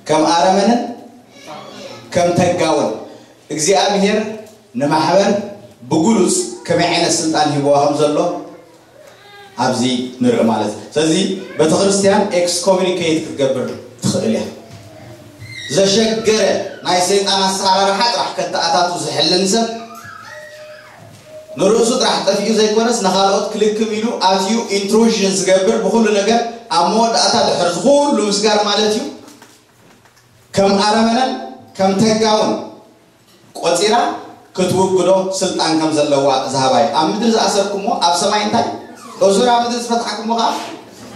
ከም ኣረመንን ከም ተጋውን እግዚኣብሔር ንማሕበር ብግሉጽ ከመይ ዓይነት ስልጣን ሂብዋ ከም ዘሎ ኣብዚ ንርኢ ማለት እዩ። ስለዚ ቤተክርስትያን ኤክስኮሚኒኬት ክትገብር ትኽእል እያ። ዘሸገረ ናይ ሰይጣን ኣሰራርሓ ጥራሕ ከተኣታቱ ዝሕልን ሰብ ንርእሱ ጥራሕ ጠፊኡ ዘይኮነስ ንኻልኦት ክልክም ኢሉ ኣትዩ ኢንትሩዥን ዝገብር ብኩሉ ነገር ኣብ መወዳእታ ድሕር ዝኩሉ ምስጋር ማለት እዩ ከም ኣረመነን ከም ተጋውን ቆጺራ ክትውግዶ ስልጣን ከም ዘለዋ ዝሃባይ ኣብ ምድሪ ዝኣሰርኩሞ ኣብ ሰማይ እንታይ እዙር ኣብ ምድሪ ዝፈትሓኩሞ ከዓ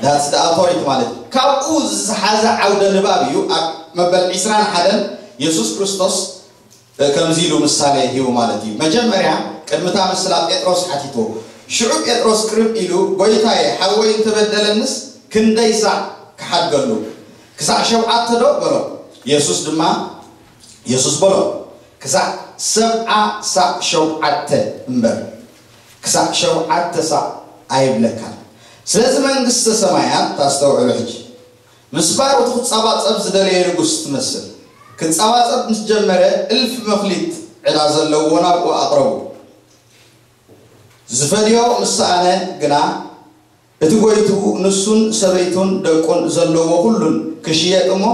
that's the authority ማለት እዩ። ካብኡ ዝሓዘ ዓውደ ንባብ እዩ ኣብ መበል ዕስራን ሓደን የሱስ ክርስቶስ ከምዚ ኢሉ ምሳሌ ሂቡ ማለት እዩ። መጀመርያ ቅድሚ እታ ምስላ ጴጥሮስ ሓቲትዎ። ሽዑ ጴጥሮስ ቅርብ ኢሉ ጎይታየ ሓወይ እንተበደለንስ ክንደይ ሳዕ ክሓድገሉ? ክሳዕ ሸውዓተ ዶ በሎ። የሱስ ድማ የሱስ በሎ ክሳዕ ሰብዓ ሳዕ ሸውዓተ እምበር ክሳዕ ሸውዓተ ሳዕ ኣይብለካን። ስለዚ መንግስተ ሰማያት ታስተውዕሉ ሕጂ ምስ ባሮቱ ክጸባጸብ ዝደለየ ንጉስ ትመስል። ክጸባጸብ ምስ ጀመረ እልፊ መኽሊት ዕዳ ዘለዎ ናብኡ ኣቕረቡ። ዝፈድዮ ምስ ሰኣነ ግና እቲ ጎይትኡ ንሱን ሰበይቱን ደቁን ዘለዎ ኩሉን ክሽየጥ እሞ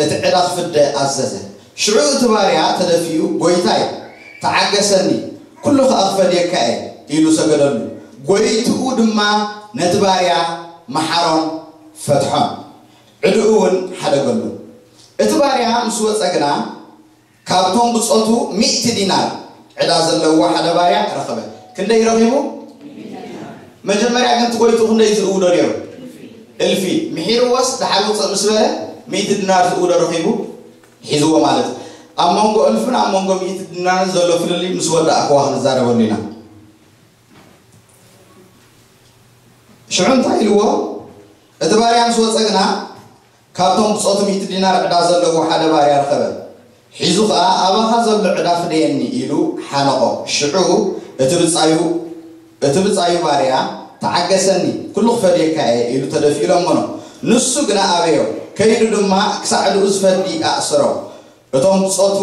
እቲ ዕዳ ክፍደ ኣዘዘ። ሽዑ እቲ ባርያ ተደፊኡ ጎይታይ ተዓገሰኒ ኩሉ ከኣ ክፈድየካ እየ ኢሉ ሰገደሉ። ጎይትኡ ድማ ነቲ ባርያ መሓሮን ፈትሖን። ዕድኡ እውን ሓደገሉ። እቲ ባርያ ምስ ወጸ ግና ካብቶም ብጾቱ ሚእቲ ዲናር ዕዳ ዘለዎ ሓደ ባርያ ረኸበ። ክንደይ ረኺቡ? መጀመርያ ግን እቲ ጎይትኡ ክንደይ ዝእውዶ ነይሩ? እልፊ። ምሒርዎስ ድሓር ውፅእ ምስ በለ ሚእቲ ዲናር ዝእውዶ ረኺቡ ሒዝዎ ማለት እዩ። ኣብ መንጎ እልፍን ኣብ መንጎ ሚእቲ ዲናርን ዘሎ ፍልልይ ምስ ወዳእክዋ ክንዛረበሉ ኢና። ሽዑ እንታይ ኢልዎ? እቲ ባርያ ምስ ወፀ ግና ካብቶም ብጾቱ ሚእቲ ዲናር ዕዳ ዘለዎ ሓደ ባርያ ረኸበ። ሒዙ ኸኣ ኣባኻ ዘሎ ዕዳ ፍደየኒ ኢሉ ሓነቖ። ሽዑ እቲ ብጻዩ እቲ ብጻዩ ባርያ ተዓገሰኒ ኩሉ ክፈድየካ እየ ኢሉ ተደፊኡ ለመኖ። ንሱ ግና ኣበዮ። ከይዱ ድማ ክሳዕ ድኡ ዝፈዲ ኣእሰሮ። እቶም ብጾቱ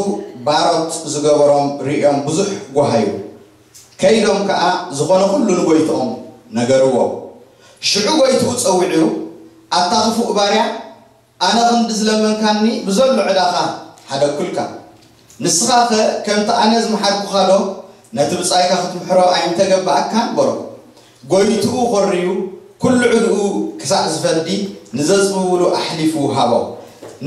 ባሮት ዝገበሮም ርእዮም ብዙሕ ጓሃዩ። ከይዶም ከኣ ዝኾነ ኩሉ ንጎይትኦም ነገርዎ። ሽዑ ጎይትኡ ጸዊዑ ኣታ ክፉእ ባርያ ኣነ ክንዲ ዝለመንካኒ ብዘሎ ዕዳኻ ሓደግኩልካ። ንስኻኸ ከምቲ ኣነ ዝመሓርኩኻዶ ነቲ ብጻይካ ክትምሕሮ ኣይምተገባኣካን? በሎ። ጎይትኡ ኾርዩ ኩሉ ዕድኡ ክሳዕ ዝፈዲ ንዘጽብብሉ ኣሕሊፉ ሃቦ።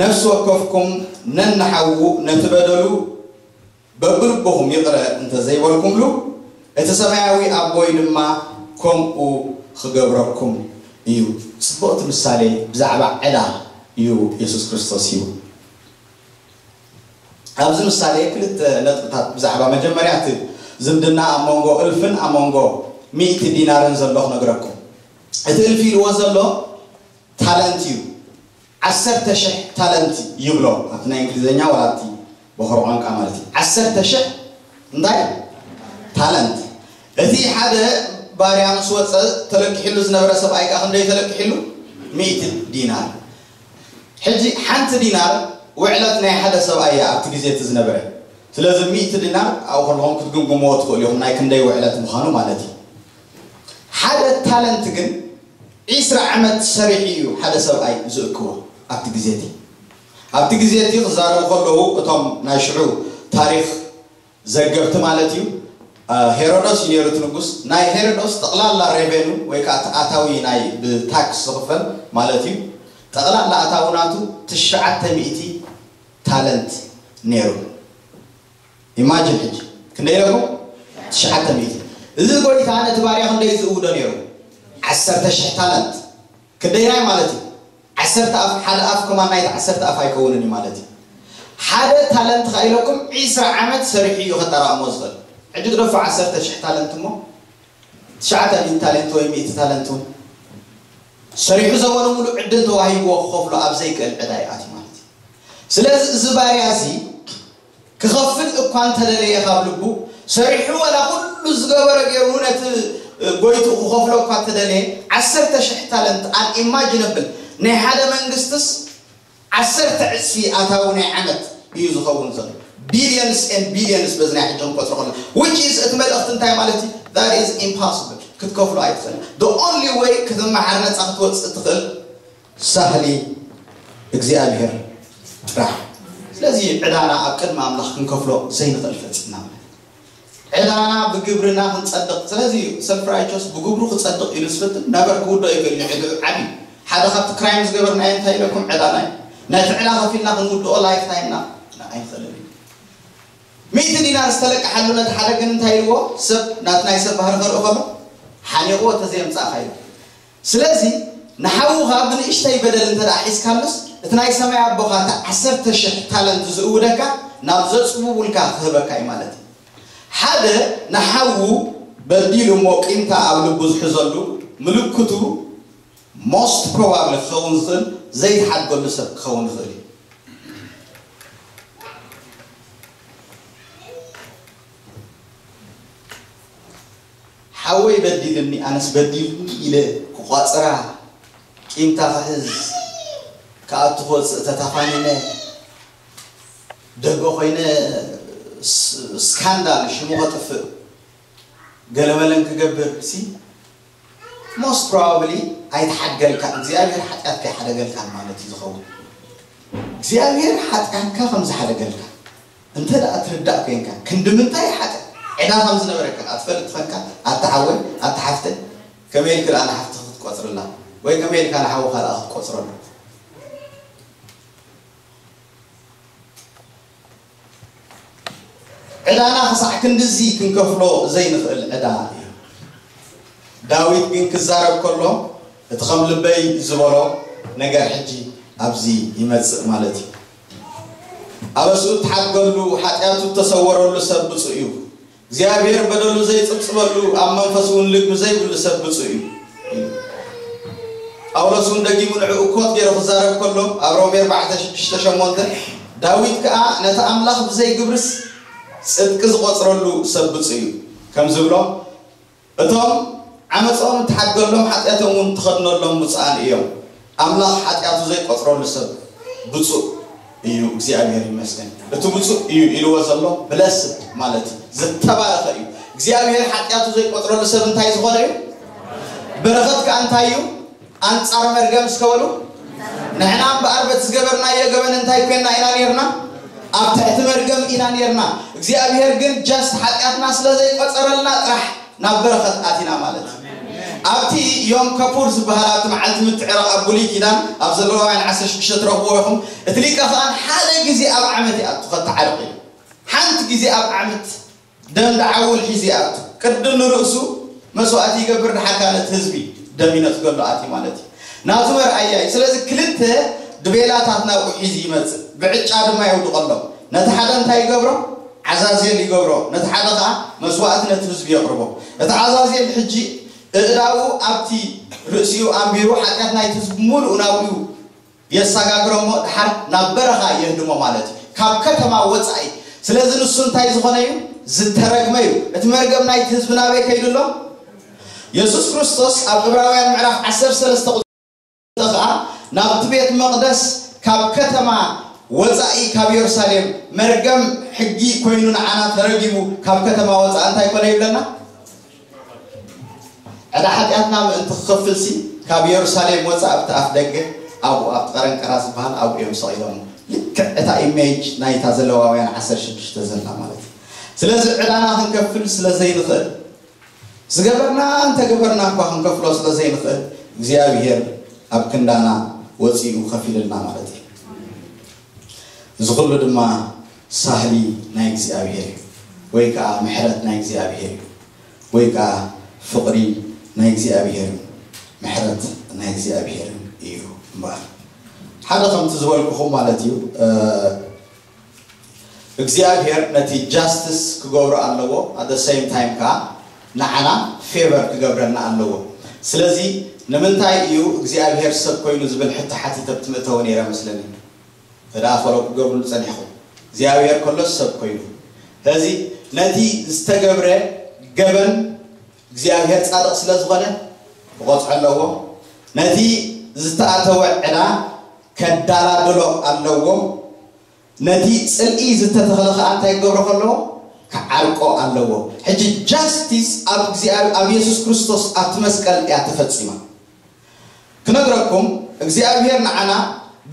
ነፍሲ ወከፍኩም ነንሓዉ ነቲ በደሉ በብልብኹም ይቕረ እንተ ዘይበልኩምሉ እቲ ሰማያዊ ኣቦይ ድማ ከምኡ ክገብረኩም እዩ። ጽብቕቲ ምሳሌ ብዛዕባ ዕዳ እዩ የሱስ ክርስቶስ እዩ። ኣብዚ ምሳሌ ክልተ ነጥብታት ብዛዕባ መጀመርያ እቲ ዝምድና ኣብ መንጎ እልፍን ኣብ መንጎ ሚእቲ ዲናርን ዘሎ ክነግረኩም። እቲ እልፊ ኢልዎ ዘሎ ታለንት እዩ። ዓሰርተ ሽሕ ታለንት ይብሎ ኣብቲ ናይ እንግሊዝኛ ዋላ ኣብቲ በኹሪ ቋንቋ ማለት እዩ። ዓሰርተ ሽሕ እንታይ ታለንት። እቲ ሓደ ባርያ ምስ ወፀ ተለኪሕሉ ዝነበረ ሰብኣይ ከዓ ክንደይ ተለኪሕሉ? ሚእቲ ዲናር። ሕጂ ሓንቲ ዲናር ውዕለት ናይ ሓደ ሰብኣይ እያ ኣብቲ ግዜ እቲ ዝነበረ። ስለዚ ሚእቲ ዲናር ኣብኡ ከለኹም ክትግምግምዎ ትኽእሉ ኢኹም ናይ ክንደይ ውዕለት ምዃኑ ማለት እዩ። ሓደ ታለንት ግን ዒስራ ዓመት ሰሪሑ እዩ ሓደ ሰብኣይ ዝእክቦ ኣብቲ ግዜ እቲ ኣብቲ ግዜ እቲ ክዛረቡ ከለዉ እቶም ናይ ሽዑ ታሪክ ዘገብቲ ማለት እዩ። ሄሮዶስ እዩ ነይሩ እቲ ንጉስ። ናይ ሄሮዶስ ጠቕላላ ሬቨኑ ወይ ከዓ እቲ ኣታዊ ናይ ብታክስ ዝኽፈል ማለት እዩ ጠቕላላ ኣታዊ ናቱ ትሽዓተ ሚእቲ ታለንት ነይሩ። ኢማጅን ሕጂ ክንደይ ኢለኩም? ትሽዓተ ሚእቲ። እዚ ጎይታ ነቲ ባርያ ክንደይ ዝእውዶ ነይሩ? ዓሰርተ ሽሕ ታለንት። ክንደይናይ ማለት እዩ? ዓሰርተ ኣፍ። ሓደ ኣፍ ከማን ናይቲ ዓሰርተ ኣፍ ኣይከውንን እዩ ማለት እዩ። ሓደ ታለንት ከ ኢለኩም ዒስራ ዓመት ሰሪሑ እዩ ከጠራቕሞ ዝኽእል። ሕጂ ግደፎ ዓሰርተ ሽሕ ታለንት እሞ ትሽዓተ ሚእቲ ታለንት ወይ ሚእቲ ታለንት እውን ሰሪሑ ዘበኑ ሙሉ ዕድል ተዋሂብዎ ክኸፍሎ ኣብ ዘይክእል ዕዳ ይኣትዩ ማለት እዩ። ስለዚ እዚ ባርያ እዚ ክኸፍል እኳ እንተደለየ ካብ ልቡ ሰሪሑ ወላ ኩሉ ዝገበረ ገይሩ ነቲ ጎይቱ ክኸፍሎ እኳ እንተደለየ ዓሰርተ ሽሕ ታለንት፣ ኣን ኢማጅነብል፣ ናይ ሓደ መንግስትስ ዓሰርተ ዕፅፊ ኣታዊ ናይ ዓመት እዩ ዝኸውን ዘሎ። ቢልዮንስ ኤንድ ቢልዮንስ በዚ ናይ ሕጂ ክንቆፅሮ ከሎ፣ which is፣ እቲ መልእኽቲ እንታይ ማለት እዩ? That is impossible። ክትከፍሎ ኣይትኽእል። The only way ክትመሓር ነፃ ክትወፅእ ትኽእል ሳህሊ እግዚኣብሔር ጥራሕ። ስለዚ ዕዳና ኣብ ቅድሚ ኣምላኽ ክንከፍሎ ዘይንኽእል ፈፂምና ማለት እዩ። ዕዳና ብግብርና ክንጸድቕ። ስለዚ ሰልፍ ራይቸስ ብግብሩ ክጸድቕ ኢሉ ዝፍትን ነበር ክውድኦ ይኽእል እዩ። ዕድኡ ዓቢ። ሓደ ካብቲ ክራይም ዝገበርናዮ እንታይ ኢለኩም? ዕዳና እዩ። ነቲ ዕዳ ከፊልና ክንውድኦ ላይፍ ታይምና ኣይንኽእልን እዩ። ሚእቲ ዲናር ዝተለቀሓሉ ነቲ ሓደ ግን እንታይ ኢልዎ? ሰብ ናቲ ናይ ሰብ ባህሪ ከርኢ ከሎ ሓኒቕዎ፣ ተዘየምጻእካ ኢሉ። ስለዚ ንሓውኻ ብንእሽተይ በደል እንተ ደኣ ሒዝካሉስ፣ እቲ ናይ ሰማይ ኣቦኻ እቲ ዓሰርተ ሽሕ ታለንት ዝእውደካ ናብ ዘጽብቡልካ ክህበካ እዩ ማለት እዩ። ሓደ ንሓዉ በዲሉ እሞ ቂምታ ኣብ ልቡ ዝሕዘሉ ምልክቱ፣ ሞስት ፕሮባብሊ ክኸውን ዝኽእል ዘይትሓድገሉ ሰብ ክኸውን ይኽእል እዩ። ሓወይ በዲልኒ ኣነስ በዲልኒ ኢለ ክቋፅራ፣ ቂምታ ክሕዝ፣ ክኣቱ ክወፅእ ተታፋኒነ፣ ደገ ኮይነ ስ- ስካንዳል ሽሙ ከጥፍእ ገለመለን ክገብር ሲ፣ ሞስት ፕሮባብሊ ኣይትሓድገልካ። እግዚኣብሔር ሓጢኣትካ ኣይሓደገልካን ማለት እዩ ዝኸውን። እግዚኣብሔር ሓጢኣትካ ከም ዝሓደገልካ እንተ ደኣ ትርዳእ ኮይንካ፣ ክንዲ ምንታይ ሓጢኣት ዕዳ ከም ዝነበረካ ኣትፈልጥ ትኸንካ፣ ኣታ ሓወይ፣ ኣታ ሓፍተይ፣ ከመይ ኢልክ ደኣ ንሓፍትኺ ክትቆጽርላ ወይ ከመይ ኢልካ ንሓውኻ ደኣ ክትቆጽረሉ? ዕዳና ክሳዕ ክንድዚ ክንከፍሎ ዘይንኽእል ዕዳ እዩ። ዳዊት ግን ክዛረብ ከሎ እቲ ከም ልበይ ዝበሎ ነገር ሕጂ ኣብዚ ይመጽእ ማለት እዩ። ኣበስኡ እትሓድገሉ ሓጢኣቱ እተሰወረሉ ሰብ ብፁእ እዩ። እግዚኣብሔር በደሉ ዘይጽብጽበሉ ኣብ መንፈሱ እውን ልግሚ ዘይብሉ ሰብ ብፁእ እዩ። ጳውሎስ እውን ደጊሙ ንዕኡ ኮት ገይሩ ክዛረብ ከሎ ኣብ ሮሜ ኣርባዕተ ሽዱሽተ ሸሞንተ ዳዊት ከኣ ነቲ ኣምላኽ ብዘይ ግብርስ ጽድቂ ዝቖጽረሉ ሰብ ብፁእ እዩ ከም ዝብሎ እቶም ዓመጾም እትሓድገሎም ሓጢኣቶም እውን ትኸድነሎም ብፁዓን እዮም። ኣምላኽ ሓጢኣቱ ዘይቆጽረሉ ሰብ ብፁእ እዩ። እግዚኣብሔር ይመስገን። እቲ ብፁእ እዩ ኢልዎ ዘሎ ብለስድ ማለት እዩ፣ ዝተባረኸ እዩ። እግዚኣብሔር ሓጢኣቱ ዘይቆጽረሉ ሰብ እንታይ ዝኾነ እዩ? በረኸት ከኣ እንታይ እዩ? ኣንጻር መርገም እስከ በሉ። ንሕና እምበኣር በቲ ዝገበርናዮ ገበን እንታይ ኮይና ኢና ነርና? ኣብ ትሕቲ መርገም ኢና ነርና። እግዚኣብሔር ግን ጃስት ሓጢኣትና ስለ ዘይቆጸረልና ጥራሕ ናብ በረኸት ኣቲና ማለት እዩ። ኣብቲ ዮም ከፑር ዝበሃል ኣብቲ መዓልቲ ምትዕራቕ ኣብ ብሉይ ኪዳን ኣብ ዘለዋውያን ዓሰርተ ሽዱሽተ ትረኽብዎ ኢኹም። እቲ ሊቀ ካህን ሓደ ግዜ ኣብ ዓመት ይኣቱ ከተዓርቕ እዩ። ሓንቲ ግዜ ኣብ ዓመት ደም ደዓውል ሒዙ ይኣቱ። ቅድም ንርእሱ መስዋእቲ ይገብር፣ ድሓር ከኣ ነቲ ህዝቢ ደም ይነጽገሉ ኣትዩ ማለት እዩ። ናቱ መርኣያ እዩ። ስለዚ ክልተ ድቤላታት ናብኡ ሒዙ ይመጽእ፣ ብዕጫ ድማ የውድቐሎም። ነቲ ሓደ እንታይ ይገብሮ? ዓዛዜል ይገብሮ፣ ነቲ ሓደ ከኣ መስዋእቲ ነቲ ህዝቢ የቕርቦ። እቲ ዓዛዜል ሕጂ እእዳዉ ኣብቲ ርእሲኡ ኣንቢሩ ሓጢኣት ናይቲ ህዝቢ ምሉእ ናብኡ የሳጋግሮ እሞ ድሓር ናብ በረኻ የህድሞ ማለት እዩ፣ ካብ ከተማ ወጻኢ። ስለዚ ንሱ እንታይ ዝኾነ እዩ? ዝተረግመ እዩ። እቲ መርገም ናይቲ ህዝቢ ናበይ ከይዱ ኣሎ? የሱስ ክርስቶስ ኣብ ዕብራውያን ምዕራፍ ዓሰርተ ሰለስተ ቁጽሪ ከኣ ናብቲ ቤት መቕደስ ካብ ከተማ ወጻኢ ካብ የሩሳሌም መርገም ሕጊ ኮይኑ ንዓና ተረጊሙ ካብ ከተማ ወጻኢ እንታይ ኮነ ይብለና? ዕዳ ሓጢኣትና ምእንቲ ክኸፍልሲ ካብ የሩሳሌም ወጻእ ኣብቲ ኣፍ ደገ ኣብኡ ኣብቲ ቀረንቀራ ዝበሃል ኣብኡ እዮም ሰቒሎሞ። ልክዕ እታ ኢሜጅ ናይታ ዘለዋውያን ዓሰርተ ሽዱሽተ ዘላ ማለት እዩ። ስለዚ ዕዳና ክንከፍል ስለ ዘይንኽእል ዝገበርና እንተገበርና እኳ ክንከፍሎ ስለ ዘይንኽእል እግዚኣብሔር ኣብ ክንዳና ወፂኡ ከፊልልና ማለት እዩ። እዚ ኩሉ ድማ ሳህሊ ናይ እግዚኣብሔር እዩ፣ ወይ ከዓ ምሕረት ናይ እግዚኣብሔር እዩ፣ ወይ ከዓ ፍቕሪ ናይ እግዚኣብሔር እዩ፣ ምሕረት ናይ እግዚኣብሔር እዩ እምበኣር። ሓደ ከምቲ ዝበልኩኹም ማለት እዩ፣ እግዚኣብሔር ነቲ ጃስትስ ክገብሮ ኣለዎ፣ ኣደ ሰይም ታይም ከዓ ንዓና ፌቨር ክገብረልና ኣለዎ። ስለዚ ንምንታይ እዩ እግዚኣብሔር ሰብ ኮይኑ ዝብል ሕቶ ሓቲተ ብትምእተወ ነይረ መስለኒ። ተደኣ ፈሎ ክገብሩ ጸኒሕኹም እግዚኣብሔር ከሎስ ሰብ ኮይኑ፣ እዚ ነቲ ዝተገብረ ገበን እግዚኣብሔር ጻድቕ ስለ ዝኾነ ክቐጽዖ ኣለዎ። ነቲ ዝተኣተወ ዕዳ ከዳላድሎ ኣለዎ። ነቲ ጽልኢ ዝተተኸለ ከኣ እንታይ ክገብሮ ከለዎ ክዓርቆ ኣለዎ። ሕጂ ጃስቲስ ኣብ እግዚኣብሔር ኣብ የሱስ ክርስቶስ ኣብቲ መስቀል እያ ተፈጺማ። ክነግረኩም እግዚኣብሔር ንዓና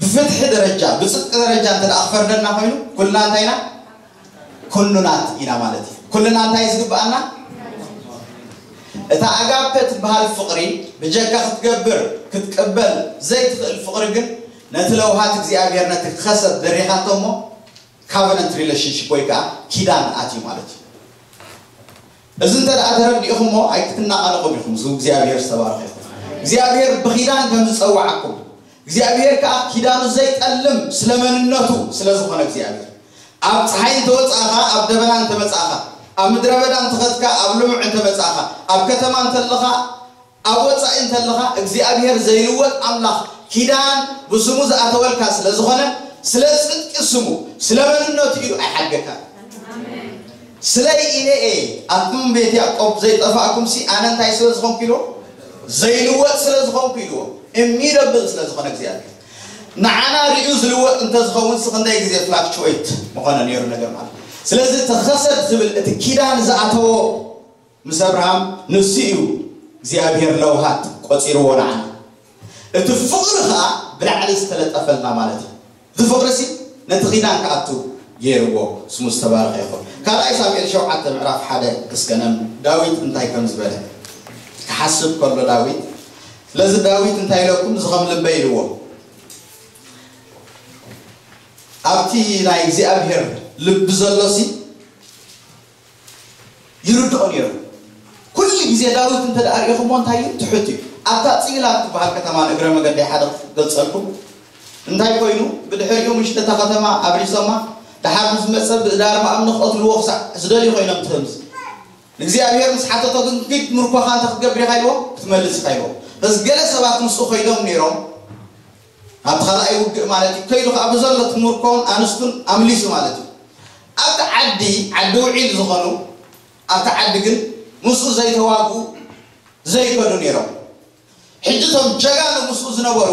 ብፍትሒ ደረጃ ብጽድቂ ደረጃ እንተ ደኣ ክፈርደና ኮይኑ ኩልና እንታይ ኢና? ኩኑናት ኢና ማለት እዩ። ኩልና እንታይ እዩ ዝግብኣና? እታ ኣጋፔ ትበሃል ፍቕሪ ብጀካ ክትገብር ክትቅበል ዘይትኽእል ፍቕሪ ግን ነቲ ለውሃት እግዚኣብሔር ነቲ ከሰብ ደሪኻቶ እሞ ካቨነንት ሪሌሽንሽፕ ወይ ከዓ ኪዳን ኣትዩ ማለት እዩ። እዚ እንተ ደኣ ተረዲእኹሞ ኣይክትናቐነቑም ኢኹም። እዚ እግዚኣብሔር ዝተባረኸ ይኹን። እግዚኣብሔር ብኪዳን ከም ዝፀዋዓኩም እግዚኣብሔር ከዓ ኪዳኑ ዘይጠልም ስለ መንነቱ ስለ ዝኾነ እግዚኣብሔር ኣብ ፀሓይ እንተወፃእኻ ኣብ ደበና እንተመፃእኻ ኣብ ምድረ በዳ እንተኸድካ ኣብ ልሙዕ እንተመፃእኻ ኣብ ከተማ እንተለኻ ኣብ ወፃኢ እንተለኻ እግዚኣብሔር ዘይልወጥ ኣምላኽ ኪዳን ብስሙ ዝኣተወልካ ስለ ዝኾነ ስለ ፅድቂ ስሙ ስለ መንነቱ ኢሉ ኣይሓድገካ። ስለይ ኢለ እየ ኣቱም ቤት ያዕቆብ ዘይጠፋእኩም ሲ ኣነ እንታይ ስለ ዝኾንኩ ኢልዎ ዘይልወጥ ስለ ዝኾንኩ ኢልዎ እሚደብል ስለ ዝኾነ እግዚኣብሔር ንዓና ሪኡ ዝልወጥ እንተዝኸውን ሲ ክንደይ ግዜ ፍላክቹዌት ምኾነ ነይሩ ነገር ማለት ስለዚ ተኸሰብ ዝብል እቲ ኪዳን ዝኣተዎ ምስ ኣብርሃም ንሱ እዩ እግዚኣብሔር ለውሃት ቆፂርዎ ንዓና እቲ ፍቕሪ ከዓ ብላዕሊ ዝተለጠፈልና ማለት እዩ እቲ ፍቕሪ ሲ ነቲ ኪዳን ክኣቱ ገይርዎ ስሙ ዝተባረኸ ይኹን ካልኣይ ሳሙኤል ሸውዓተ ምዕራፍ ሓደ እስከ ነንብብ ዳዊት እንታይ ከም ዝበለ ክሓስብ ከሎ ዳዊት ስለዚ ዳዊት እንታይ ኢለኩም እዚ ከም ልበይ ኢልዎ ኣብቲ ናይ እግዚኣብሔር ልቢ ዘሎ ሲ ይርድኦ ነይሩ። ኩሉ ግዜ ዳዊት እንተ ደኣ ርኢኹሞ እንታይ እዩ ትሑት እዩ። ኣብታ ጽላ ትበሃል ከተማ ንእግረ መገደይ ሓደ ክገልጸልኩም እንታይ ኮይኑ ብድሕሪኡ ምሽት እታ ከተማ ኣብሪሶማ ደሓር ምስ መጸ ብእዳርማ እምኒ ክቐትልዎ ክሳዕ ዝደልዩ ኮይኖም ትህምዝ ንእግዚኣብሔር ምስ ሓተቶ ግን ግድ ምርኮኻ እንተ ክትገብር ኢኻ ኢልዎ ክትመልስ ኢኻ ኢልዎ በዚ ገለ ሰባት ምስኡ ኮይዶም ነይሮም ኣብቲ ካልኣይ ውግእ ማለት እዩ ከይዱ ከዓ ብዘሎ ትምርኮን ኣንስቱን ኣምሊሱ ማለት እዩ ኣብቲ ዓዲ ዓዲ ውዒል ዝኾኑ ኣብቲ ዓዲ ግን ምስኡ ዘይተዋግኡ ዘይከዱ ነይሮም ሕጂ እቶም ጀጋኑ ምስኡ ዝነበሩ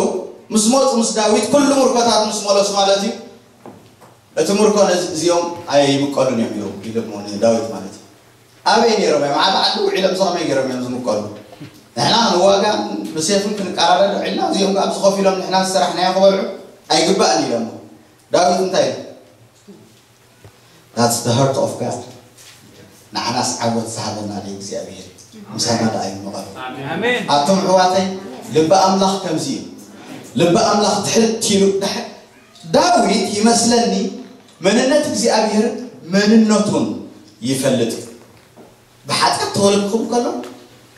ምስ መፁ ምስ ዳዊት ኩሉ ምርኮታት ምስ መለሱ ማለት እዩ እቲ ምርኮ ነዚ እዚኦም ኣይምቀሉን እዮም ኢሎም ኢሎም ንዳዊት ማለት እዩ ኣበይ ነይሮም እዮም ዓዲ ዓዲ ውዒሎም እዚ ከመይ ገይሮም እዮም ዝምቀሉ ንሕና ክንዋጋን ብሴፍን ክንቀራረድ ውዒልና እዚኦም ከዓ ኣብዚ ኮፍ ኢሎም ንሕና ዝሰራሕናዮ ክበልዑ ኣይግባእን ኢሎም ዳዊት እንታይ ኢሉ That's the heart of God ንዓናስ ዓወት ዝሃበና ደ እግዚኣብሔር ምሳና ደኣ ይመቐሉ ኣቶም ኣሕዋተይ ልቢ ኣምላኽ ከምዚ እዩ ልቢ ኣምላኽ ትሕት ኢሉ ዳዊት ይመስለኒ መንነት እግዚኣብሔር መንነቱን ይፈልጥ እዩ ብሓጢኣት ተወለድኩም ከሎ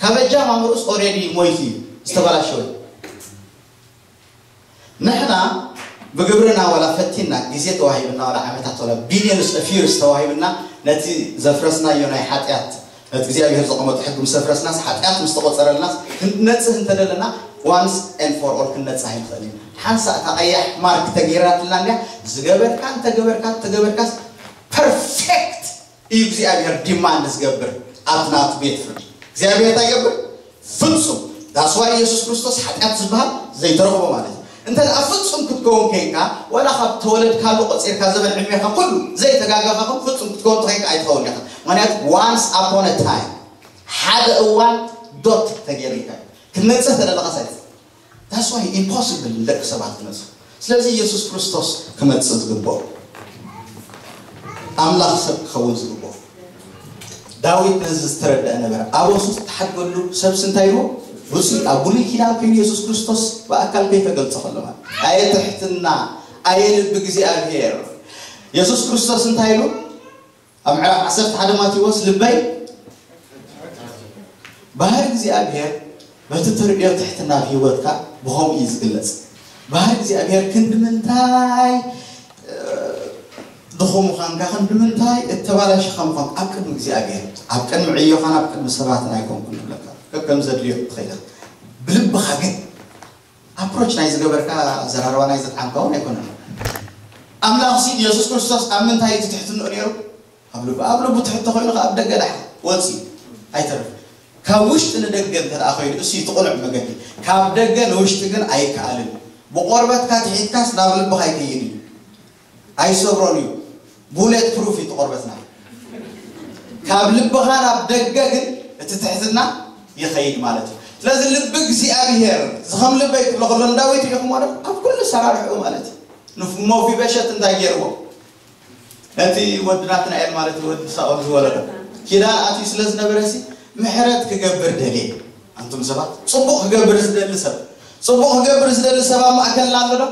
ካብ ኣጃማምርኡስ ኦሬዲ ሞይቱ እዩ ዝተበላሸወ ንሕና ብግብርና ወላ ፈቲና ግዜ ተዋሂብና ወላ ዓመታት ወላ ቢልዮንስ ኦፍ ይርስ ተዋሂብና ነቲ ዘፍረስናዮ ናይ ሓጢኣት ነቲ እግዚኣብሔር ዘቐመጦ ሕጊ ምስ ኣፍረስናስ ሓጢኣት ምስ ተቖፀረልናስ ክንነፅህ እንተደለና once and for all ክንነፅህ ኣይንኽእል ኢና ሓንሳእ እታ ቀያሕ ማርክ ተገይራትልና እንድያ ዝገበርካ እንተገበርካ እንተገበርካስ perfect እዩ እግዚኣብሔር demand ዝገብር ኣብቲ ናቱ ቤት ፍርዲ እግዚኣብሔር እንታይ ይገብር ፍጹም that's why ኢየሱስ ክርስቶስ ሓጢኣት ዝበሃል ዘይተረኽቦ ማለት እዩ እንተ ደኣ ፍጹም ክትከውን ከይንካ ወላ ካብ ተወለድካሉ ቆጺርካ ዘበን ዕድሜኻ ኩሉ ዘይተጋገኻ ግን ፍጹም ክትከውን ተኸይንካ ኣይትኸውን ኢኻ ምክንያቱ once upon a time ሓደ እዋን dot ተገይርካ ክትነጽህ ተደለኻ ሳይት that's why impossible ንደቂ ሰባት ክነጽህ ስለዚ ኢየሱስ ክርስቶስ ክመጽእ ዝግብኦ ኣምላኽ ሰብ ክኸውን ዝግብኦ ዳዊት ነዚ ዝተረደአ ነበረ ኣበሱ ዝተሓድገሉ ሰብሲ እንታይ ኢልዎ ርሱይ ኣብ ብሉይ ኪዳን ኮይኑ የሱስ ክርስቶስ ብኣካል ከይተገልጸ ከሎ ማለት ኣየ ትሕትና ኣየ ልቢ እግዚኣብሔር። የሱስ ክርስቶስ እንታይ ኢሉ? ኣብ ምዕራፍ ዓሰርተ ሓደ ማቴዎስ ልበይ ባህሪ እግዚኣብሔር በቲ ትርእዮ ትሕትና ኣብ ህይወትካ ብኸምኡ እዩ ዝግለጽ። ባህሪ እግዚኣብሔር ክንዲ ምንታይ ድኹም ምዃንካ ክንዲ ምንታይ እተባላሽኻ ምዃን ኣብ ቅድሚ እግዚኣብሔር ኣብ ቅድሚ ዕዮኻን ኣብ ቅድሚ ሰባትን ኣይኮንኩን ትብለካ። ከከም ዘድልዮ ትኸይዳ ብልብኻ ግን ኣፕሮች ናይ ዝገበርካ ኣዘራርባ ናይ ዘጥዓምካ እውን ኣይኮነን። ኣምላኽ ሲ የሱስ ክርስቶስ ኣብ ምንታይ እዩ ትሕትንኡ ነይሩ? ኣብ ልቡ ኣብ ልቡ ትሕቶ ኮይኑ ኣብ ደገ ዳሕ ወፂ ኣይተርፍ። ካብ ውሽጢ ንደገ እንተ ደኣ ኮይኑ እሱ እዩ ትቕኑዕ መገዲ። ካብ ደገ ንውሽጢ ግን ኣይከኣልን። ብቆርበትካ ትሒትካስ ናብ ልብኻ ኣይከይድ እዩ። ኣይሰብሮን እዩ። ቡሌት ፕሩፍ እዩ ቆርበትና። ካብ ልብኻ ናብ ደገ ግን እቲ ትሕትና ይኸይድ ማለት እዩ። ስለዚ ልቢ እግዚኣብሔር ዝኸም ልበይ ክብሎ ከሎ ንዳዊት ሪኢኹሞ ዶ? ኣብ ኩሉ ሰራርሕኡ ማለት እዩ። ንፍ- መፊበሸት እንታይ ገይርዎ? ነቲ ወዲ ናትናኤል ማለት እዩ፣ ወዲ ሳኦል ዝወለዶ ኪዳን ኣትዩ ስለ ዝነበረ ሲ ምሕረት ክገብር ደልየ። ኣንቱም ሰባት ጽቡቕ ክገብር ዝደሊ ሰብ ጽቡቕ ክገብር ዝደሊ ሰብ ኣብ ማእከልና ኣሎ ዶ?